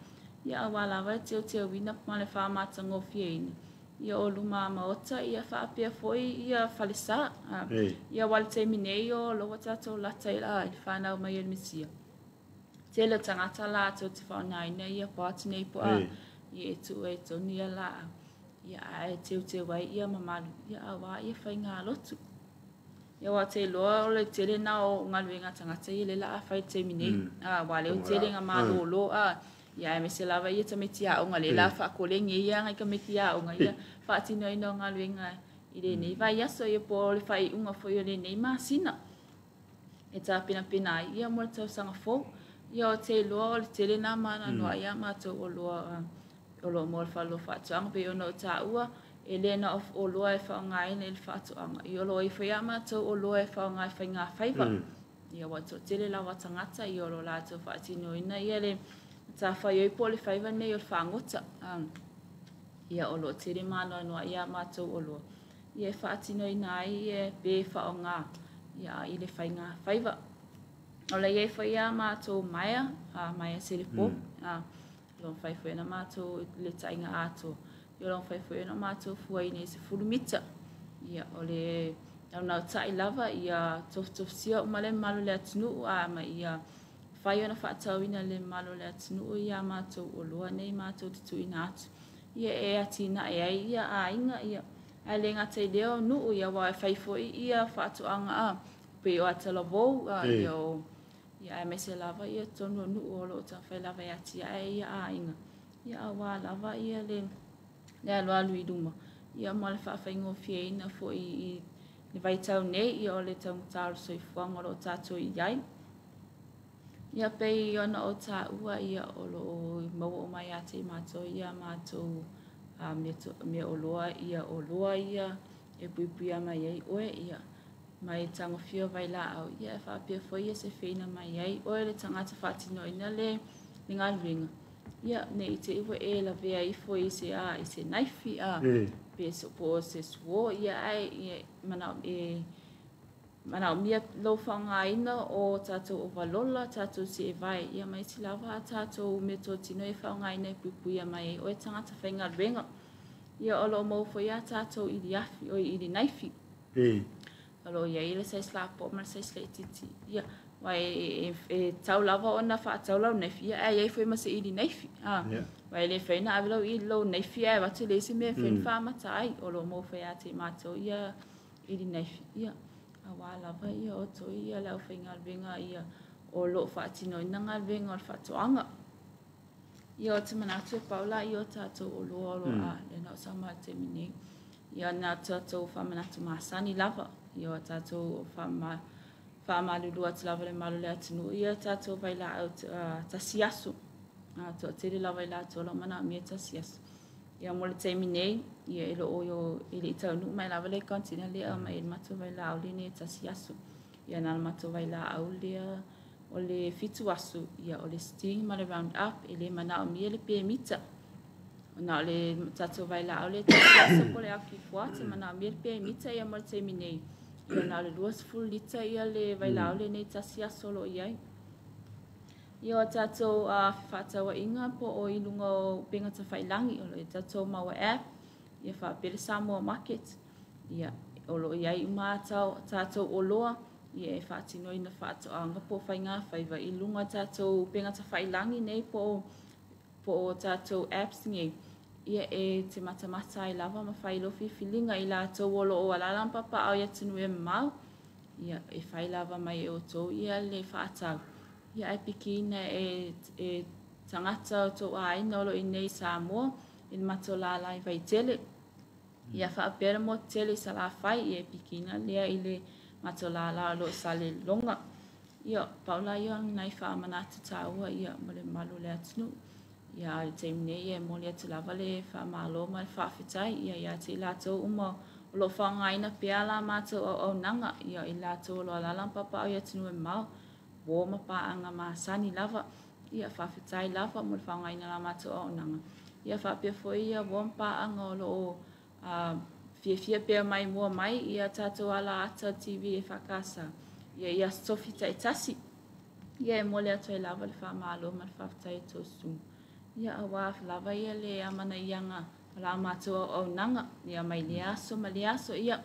Ia aua lava le teuteuina ma le faamatagofieina. Ia o luma maota ia faapea foi ia falesa. Ia aua le taimi nei o lo o tatou lata i le whanau mai o le Mesia. Tele o tagata latou te faaaogaina ia pot nei po ia e tuu ai i totonu ia laau. Ia ae teuteu ai ia mamalu. Ia aua ia faigalotu. Ia aua te iloa o le tele na o galuega a tagata ia lea o le a fai i le taimi nei. Aua lea ua tele ina malolo. Ia aemaise lava ia tamaiti aoga lea o le a faakolegi ai ia nai tamaiti aoga ia faatinoina o galuega i lenei vaiaso ia po o le faaiuga foi o lenei masina e tapenapena ai ia mo le tausaga fou. Ia o te iloa o le tele na maanoanoa ai a matou oloa o lo o maua i le fale o faatoaga pei ona ou taua e le na o oloa e faaaogaina i le faatoaga. Ia o lo o i ai foi a matou oloa e faaaoga i faigafaiva. Ia ua toatele lava tagata ia o lo o latou faatinoina ia le matafaioi po o le faiva nei o le fagota. Ia o lo o tele maanoanoa ai a matou oloa ia e faatinoina ai ia pe faaaoga ia i le faigafaiva. O lo o i ai foi a matou maea, maea selepo. O lo o mafai foi ona matou le ta'iga atoa. Ia o lo o mafai foi ona matou fuaina i 10 mita. Ia o le naunauta'i lava ia tofutofusia uma le mamalu o le atunuu ma ia mafai ona faatauina e le mamalu o le atunuu ia matou oloa nei matou te tuuina atu. Ia e atinae ai ia aiga ia ae le gata i lea o nuu ia aua e fai foi ia faatoaga a pei o Atalavou a ia o ia aemaise lava ia totonu o nuu o lo o taumafai lava e atiae ia aiga ia aua lava ia le le alualu i luma ia ma le faafaigofieina foi i le vaitau nei ia o le taugata o le soifuaga o lo o tatou i ai. Ia pei ona ou taua ia o lo o maua uma ia te i matou ia matou meaoloa ia oloa ia e puipuia mai ai oe ia mai tagofia o vailaau ia e faapea foi ia sefeina mai ai oe le tagata faatinoina le galuega ia ne i te i ua e lavea ifo i se a i se naifi a pe po o se suo ia ae ia manao e manaomia lou faaaogaina o tatou ovalola, tatou seevae, ia ma isi lava a tatou meatotino e faaaogaina e puipuia mai ai oe tagata faigaluega. Ia o lo o maua foi a tatou ili afi, oi ili naifi. O lo o i ai le size lapoa ma le size laitiiti. Ia, aua e tatau lava ona faatau lau naifi, ia ae i ai foi ma se ili naifi. Aua e le mafai ona ave lau ili lau naifi ae avatu e leai se mea e mafai ona faamata ai. O lo o maua foi ia te i matou ia ili naifi. Ia, aua lava ia outou ia le aufaigaluega ia o lo o faatinoina galuega o le faatoaga. Ia o te manatu e pau laia o tatou oloa o lo o a lea na o saunoa i le taimi nei. Ia na tatou faamanatu masani lava. Ia o tatou faamalulu atu lava i le mamalu o le atunuu ia tatou vailaau tasi aso. Toatele lava i latou o lo o manaomia tasi aso. Ia mo le taimi nei, ia e le o e le i taunuu mai lava le container lea e aumai ai le matou vailaau lenei e tasi aso. Ia na o le matou vailaau lea o le 7 aso, ia o le Sting ma le Round Up, e le manaomia le pemita. Na o le tatou vailaau lea e tasi aso po o le Acuquat, e manaomia le pemita ia mo le taimi nei. Ia na o le 20 lita ia le vailaau lenei tasi aso o lo o i ai. Ia o tatou fefaatauaiga po o i luga o upega tafailagi, o lo o i ai tatou Maua app, ia faapea le Samoa Market. Ia, o lo o i ai uma tatou oloa ia e faatinoina faatoaga po o faigafaiva i luga o tatou upega tafailagi nei po o tatou apps nei. Ia e te matamata ai lava ma fai lou filifiliga i latou o lo o alaala ma papaaao i atunuu e mamao. Ia e fai lava mai e outou ia le faatau. Ia ae pikiina e tagata o tou aiga o lo o i inei i Samoa i le matou lala i Vaitele. Ia faapea le motu tele i Salafai, ia e pikiina lea i le matou lala o lo o Saleloga. Ia, pau la ia o nai faamanatu taua ia mo le mamalu o le atunuu. Ia, a o le taimi nei ia e momoli atu lava le faamalo ma le faafetai ia ia te i latou uma o lo o faaaogaina pea la matou auaunaga, ia i latou o lo o alaala ma papaaao i atunuu e mamao, uo ma paaga masani lava. Ia, faafetai lava mo le faaaogaina o la matou auaunaga. Ia faapea foi ia uo ma paaga o lo o fiafia pea mai mua mai ia tatou ala ata TV EFKS ia i Aso Tofi taitasi. Ia e momoli atu ai lava le faamalo ma le faafetai i tou susuga. Ia aua lava ia le amanaiaga o la matou auaunaga ia mai lea aso ma lea aso. Ia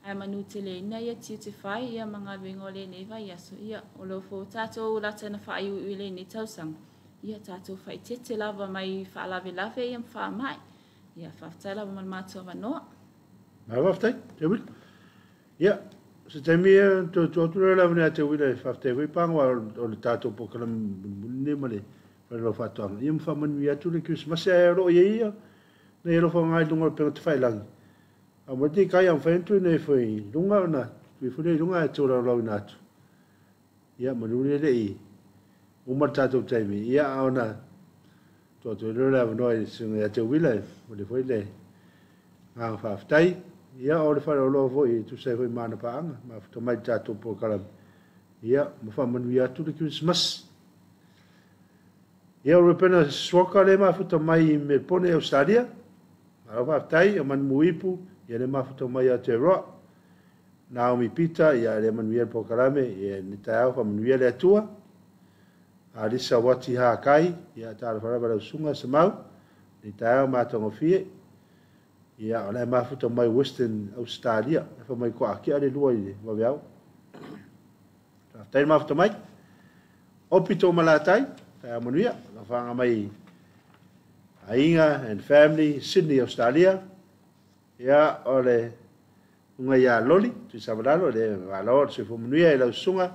ae manuteleina ia tiute fai ia ma galuega o lenei vaiaso. Ia o lo foi tatou lata na faaiuiu i lenei tausaga. Ia tatou faaeteete lava mai faalavelave ia ma faamai. Ia faafetai lava mo le matou avanoa. Malo faafetai, Teuila. Ia, se taimi e toe tuu atu lea le avanoa ia Teuila e faafetai foi paga o le tatou polokalame mulimuli lenei ma le Fale o Faatoaga. Ia ma faamanuia atu le Kerisimasi ae o lo o i ai ia nai alofaga i luga o le upega tafailagi. Aumai le tikai a mafai ona tuuina ifo i luga ona tuu ifo lea i luga ae tolaulaauina atu. Ia, manu le le i uma le tatou taimi, ia, a ona tuu atu ai lea o le avanoa i le susuga ia Teuila e momoli foi le agaga faafetai. Ia, o le faleoloa foi e tusa ai foi ma ana paaga, mafuta mai i le tatou polokalame, ia, ma faamanuia atu le Kerisimasi. Ia, o Rebena Suoka lea e mafuta mai i Melpone, Ausetalia. Malo faafetai, o Manumu Ipu, ia lea e mafuta mai i Aotearoa. Naomi Pita, ia lea manuia le polokalame, ia lenei taeao faamanuia le Atua. Alisa Wati Hakai, ia talofa lava lau susuga Semau, lenei taeao matagofie. Ia o la e mafuta mai Western Australia, e fai mai kua akea le lua i le vaveao. Faafetai le mafuta mai. Opi tō malatai, taeao manuia, alofaga mai. Aiga and family, Sydney, Australia. Ia, o le susuga ia Loli, Tuisavalalo, le malo le soifua manuia i lau susuga,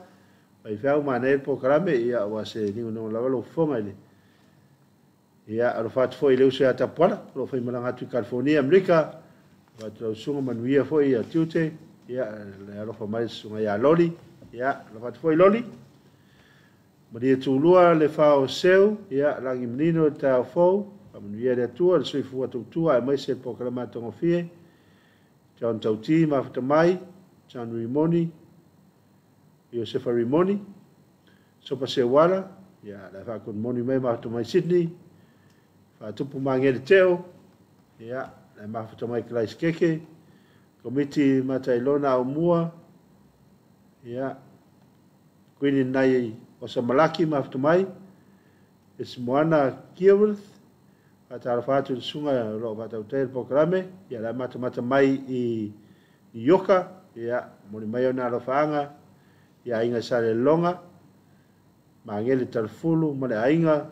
faifeau manaia le polokalame, ia ua se ligonogo lava lou fofoga i le. Ia, alofa atu foi i le uso ia Tapuala, o lo o faimalaga atu i California, Amerika, alofa atu lau susuga manuia foi ia tiute, ia, le alofa mai le susuga ia Loli, ia, alofa atu foi Loli. Malie tulua le fao seu, ia, lagi manino le taeao fou, faamanuia le Atua le soifua tautua aemaise le polokalame matagofie, John Tauti mafuta mai, John Rimoni, Iosefa Rimoni, Sopa Seuala, ia, la faakonimoni mai mafuta mai Sydney, Faatupu Magele Teo, ia, la mafuta mai Kalaisi Komiti Matailona Aumua, ia, Queenie Nai o Samalaki mafuta mai, Esimoana Kiawith, faatalofa atu i le susuga o lo o faatautai le polokalame, ia la matamata mai i Ioka, ia, moli mai ona alofaaga, ia aiga Salelologa, Magele Talafulu ma le aiga,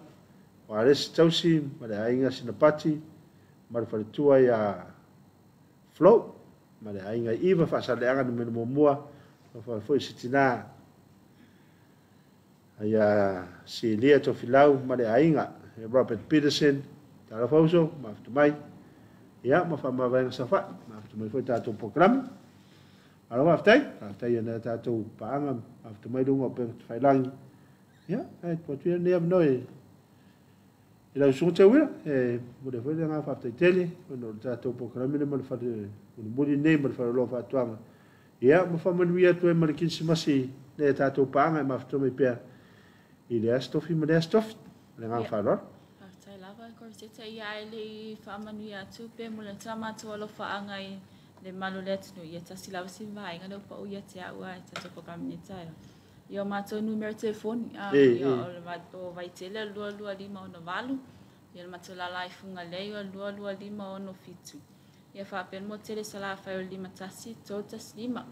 o Alesi Tausi ma le aiga Sinapati, ma le faletua ia Flo, ma le aiga Iva Faasaleaga numera muamua, alofa foi se tina ia Silia Tofilau ma le aiga, Robert Peterson, talofa uso, mafuta mai, ia, ma faamavaega saofai, mafuta mai foi tatou polokalame. Malo faafetai, faafetai i nai a tatou paaga, mafuta mai luga o upega tafailagi. Ia, ae tuu atu ia lenei avanoa i lau susuga Teuila, e momoli ai foi le agaga faafetai tele ona o le tatou polokalame lea ma le fale mulimuli lenei ma le faleoloa o faatoaga. Ia, ma faamanuia atu ai ma le Kerisimasi i nai a tatou paaga e mafuta mai pea i lea Aso Tofi ma lea Aso Tofi. Ma le agaga faaaloalo. Faafetai lava Corsetta, ia ae le i faamanuia atu pe muli atu a matou alofaaga i le malu o le atunuu, ia tasi lava si vaega lea ua pau ia te au a e tatou polokalame nei taeao. Ia o matou numera telefoni, ia o le o Vaitele o le 22568, ia le matou lala i Fugalei o le 22567. Ia faapea le motu tele i Salafai o le 51315.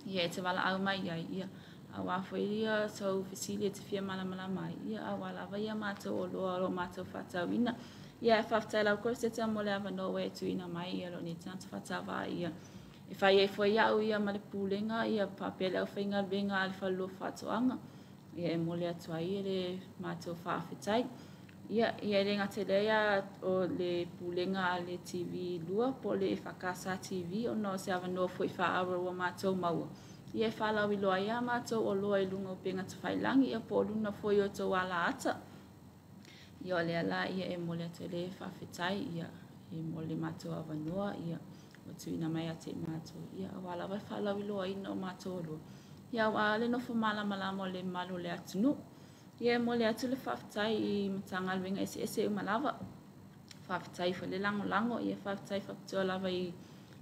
Ia e te valaau mai ai, ia aua foi ia sau fesili e te fia malamalama ai, ia aua lava ia matou oloa o lo o matou faatauina. Ia e faafetai lava Corsetta mo le avanoa ua e tuuina mai ia lou nei tagata faatauva ia e fai ai foi au ia ma le pulega ia faapea le aufaigaluega a le Falelua o Faatoaga ia e momoli atu ai le matou faafetai. Ia, ia e le gata i lea ia o le pulega a le TV2 po o le EFKS TV ona o se avanoa foi faaauro ua matou maua ia e faalauiloa ai a matou oloa i luga o upega tafailagi ia po o luna foi o tou alaata. Ia o lea la ia e momoli atu ai le faafetai ia e mo le matou avanoa ia ua tuuina mai ia te i matou ia aua lava le faalauiloaina o matou oloa ia aua le nofo malamalama o le mamalu o le atunuu. Ia e momoli atu le faafetai i Matagaluega eseese uma lava. Faafetai foi le lagolago, ia faafetai faapitoa lava i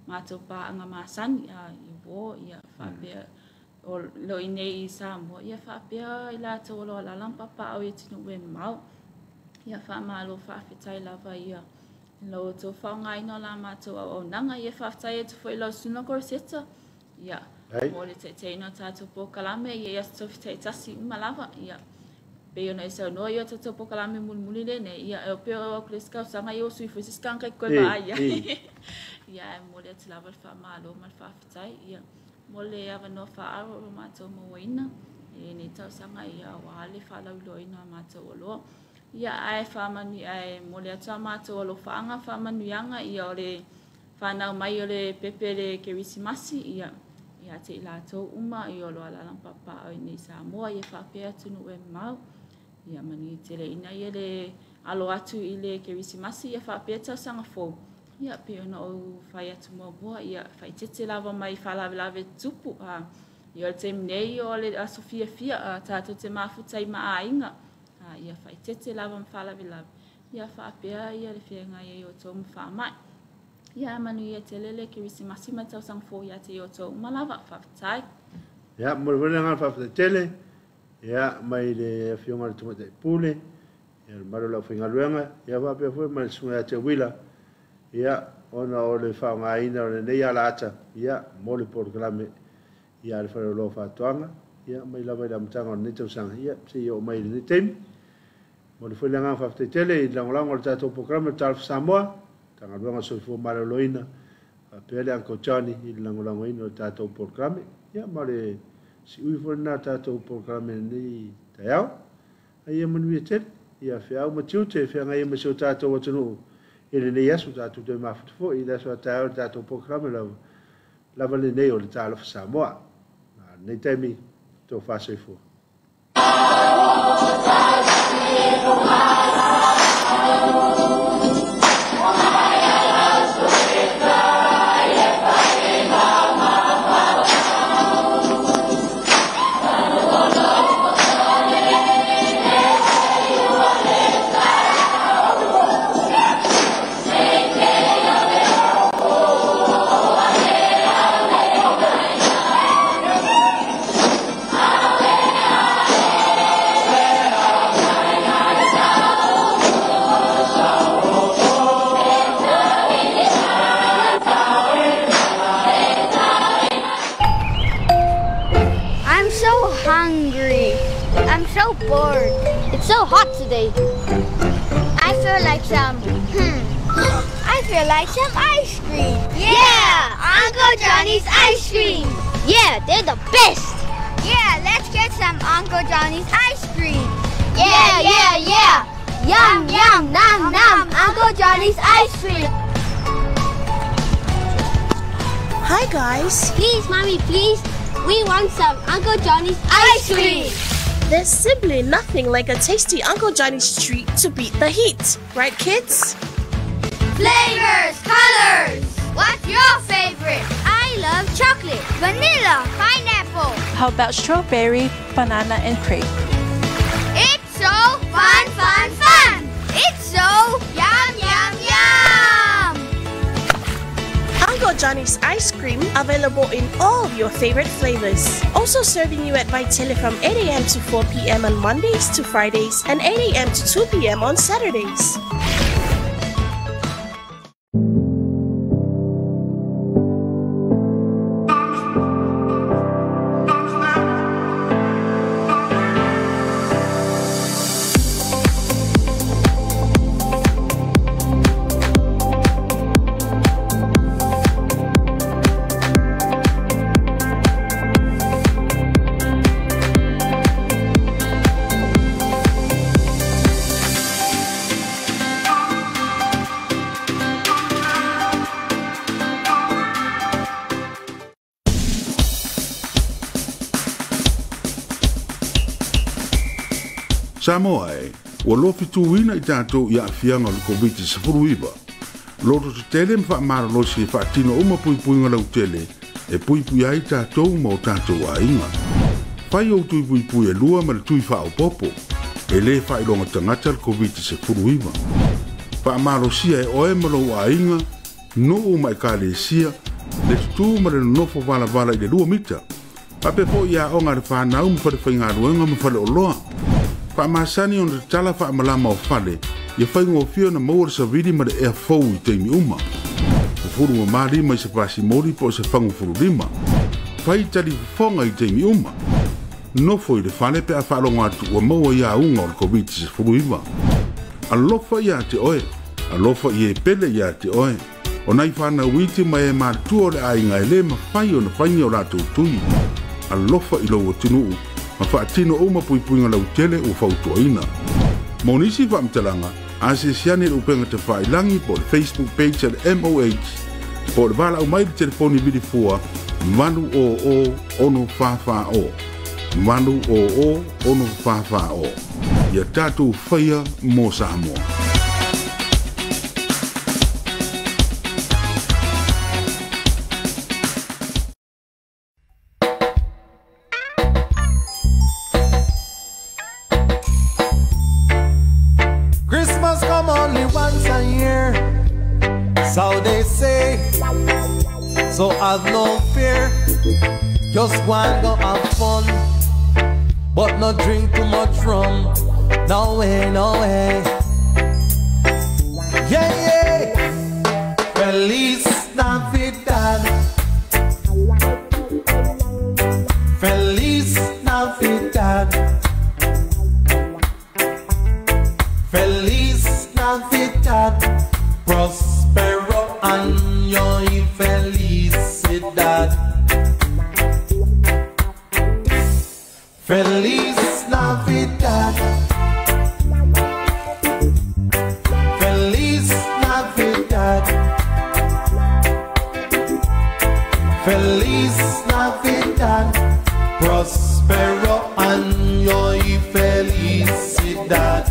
matou paaga masani i uo ia faapea o lo i nei i Samoa, ia faapea i latou o lo o alaala ma papaaao i atunuu e mamao. Ia faamalo faafetai lava ia i lo outou faaaogaina o la matou auaunaga. Ia faafetai atu foi i lau Susuga Corsetta, ia mo le taitaiina o tatou polokalame ia i aso tofi taitasi uma lava. Ia pei ona e saunoa ia o tatou polokalame mulimuli lenei, ia e pei o atu le isi tausaga ia ua sui foi se isi tagata e toe vaai ai. Ia ae momoli atu lava le faamalo ma le faafetai ia mo le avanoa faaauro o lo matou mauaina i lenei tausaga ia aua le faalauiloaina o matou oloa. Ia ae faamanu ae momoli atu a matou alofaaga faamanuiaga ia o le fanau mai o le pepe le Kerisimasi ia ia te i latou uma ia o lo o alaala ma papaaao i nei i Samoa ia faapea atunuu e mamao. Ia manuia tele ina ia le alo atu i le Kerisimasi ia faapea tausaga fou. Ia pei ona ou fai atu muamua ia faaeteete lava mai faalavelave tutupu. Ia o le taimi nei o le aso fiafia tatou te mafuta ai ma aiga. Ia faaeteete lava ma faalavelave ia faapea ia le feagai ai o outou ma faamai. Ia manuia tele le Kerisimasi ma le tausaga fou ia te i outou uma lava. Faafetai. Ia, momoli foi le agaga faafetai tele ia mai le Afioga i le Tamaitai Pule, ia le mamalu o le aufaigaluega, ia faapea foi ma le Susuga ia Teuila, ia ona o le faaaogaina o lenei alaata ia mo le polokalame ia a le Faleoloa o Faatoaga, ia mai lava i le amataga o lenei tausaga ia seia oo mai i lenei taimi. Mo le foi le agaga faafetai tele i le lagolago o le tatou polokalame o le Talofa Samoa, Matagaluega o le Soifua Maloloina, faapea le Uncle Johnny i le lagolagoina o le tatou polokalame. Ia ma le siui foi lena o le tatou polokalame i lenei taeao. A ia manuia tele, ia feau ma tiute e feagai ai ma si o tatou atunuu i lenei aso, tatou toe mafuta foi i le aso a taeao i le tatou polokalame lava, lava lenei o le Talofa Samoa. A o lenei taimi, tofa soifua. I'm so hungry. I'm so bored. It's so hot today. I feel like some, I feel like some ice cream. Yeah! Uncle Johnny's ice cream. Yeah, they're the best. Yeah, let's get some Uncle Johnny's ice cream. Yeah, yeah, yeah. Yum, yum, nom, nom. Uncle Johnny's ice cream. Hi, guys. Please, Mommy, please. We want some Uncle Johnny's ice cream. There's simply nothing like a tasty Uncle Johnny's treat to beat the heat. Right, kids? Flavors, colors. What's your favorite? I love chocolate, vanilla, pineapple. How about strawberry, banana, and grape? It's so fun, fun, fun. It's so yum, yum, yum. Uncle Johnny's ice cream, available in all of your favorite flavors. Also serving you at Vaitele from 8 a.m. to 4 p.m. on Mondays to Fridays and 8 a.m. to 2 p.m. on Saturdays. Samoa e, ua lofituina i tatou i aafiaga o le Koviti-19. Loto tetele ma faamalolosi e faatino uma puipuiga lautele e puipui ai tatou ma o tatou aiga. Fai ou tui puipui e lua ma le tui faaopopo, e lē faailoga tagata le Koviti-19. Faamalosia e oe ma lou aiga, nuu ma ekalesia, le tutū ma le nonofo valavala i le 2 mita. Faapea foʻi aoga a le fanau ma falefaigaluega ma faleoloa. Faamasani ona tatala faamalama o fale, ia faigofie ona maua le savili ma le ea fou i taimi uma. Fufulu mamā lima i se pasimoli po o se fagufululima. Fai tali fofoga i taimi uma. Nofo i le fale pe a faalogo atu ua maua i auga o le Koviti-19. Alofa iā te oe, alofa i e pele iā te oe. O nai fanau iti ma e matutua o le aiga e lē mafai ona faigi o latou tui. Alofa i lou atunuu ma faatino uma puipuiga lautele ua fautuaina. Mo nisi faamatalaga, asiasi ane le upega tafailagi po o le Facebook page a le MOH po o le valaau mai le telefoni vilifua 800 644 800 644. Ia tatou faia mo Samoa. Christmas come only once a year, so they say. So have no fear, just go and go have fun, but not drink too much rum. No way, no way. Yeah, yeah. Feliz Navidad. Feliz Navidad. Feliz Navidad. Feliz Navidad. Feliz Navidad. Prospero año y felicidad.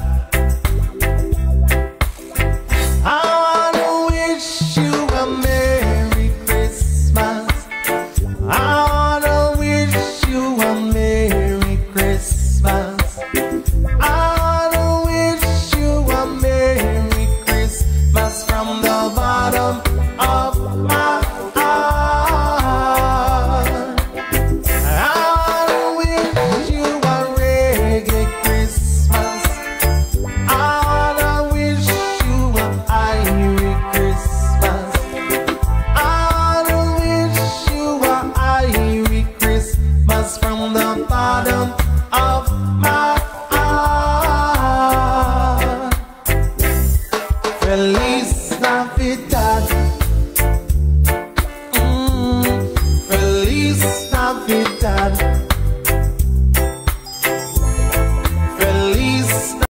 I wanna wish you a Merry Christmas. I wanna wish you a Merry Christmas. I wanna wish you a Merry Christmas from the bottom of my heart. I wanna wish you a reggae Christmas. I wanna wish you a Irish Christmas. I wanna wish you a Irish Christmas from the bottom of my heart. Feliz Navidad.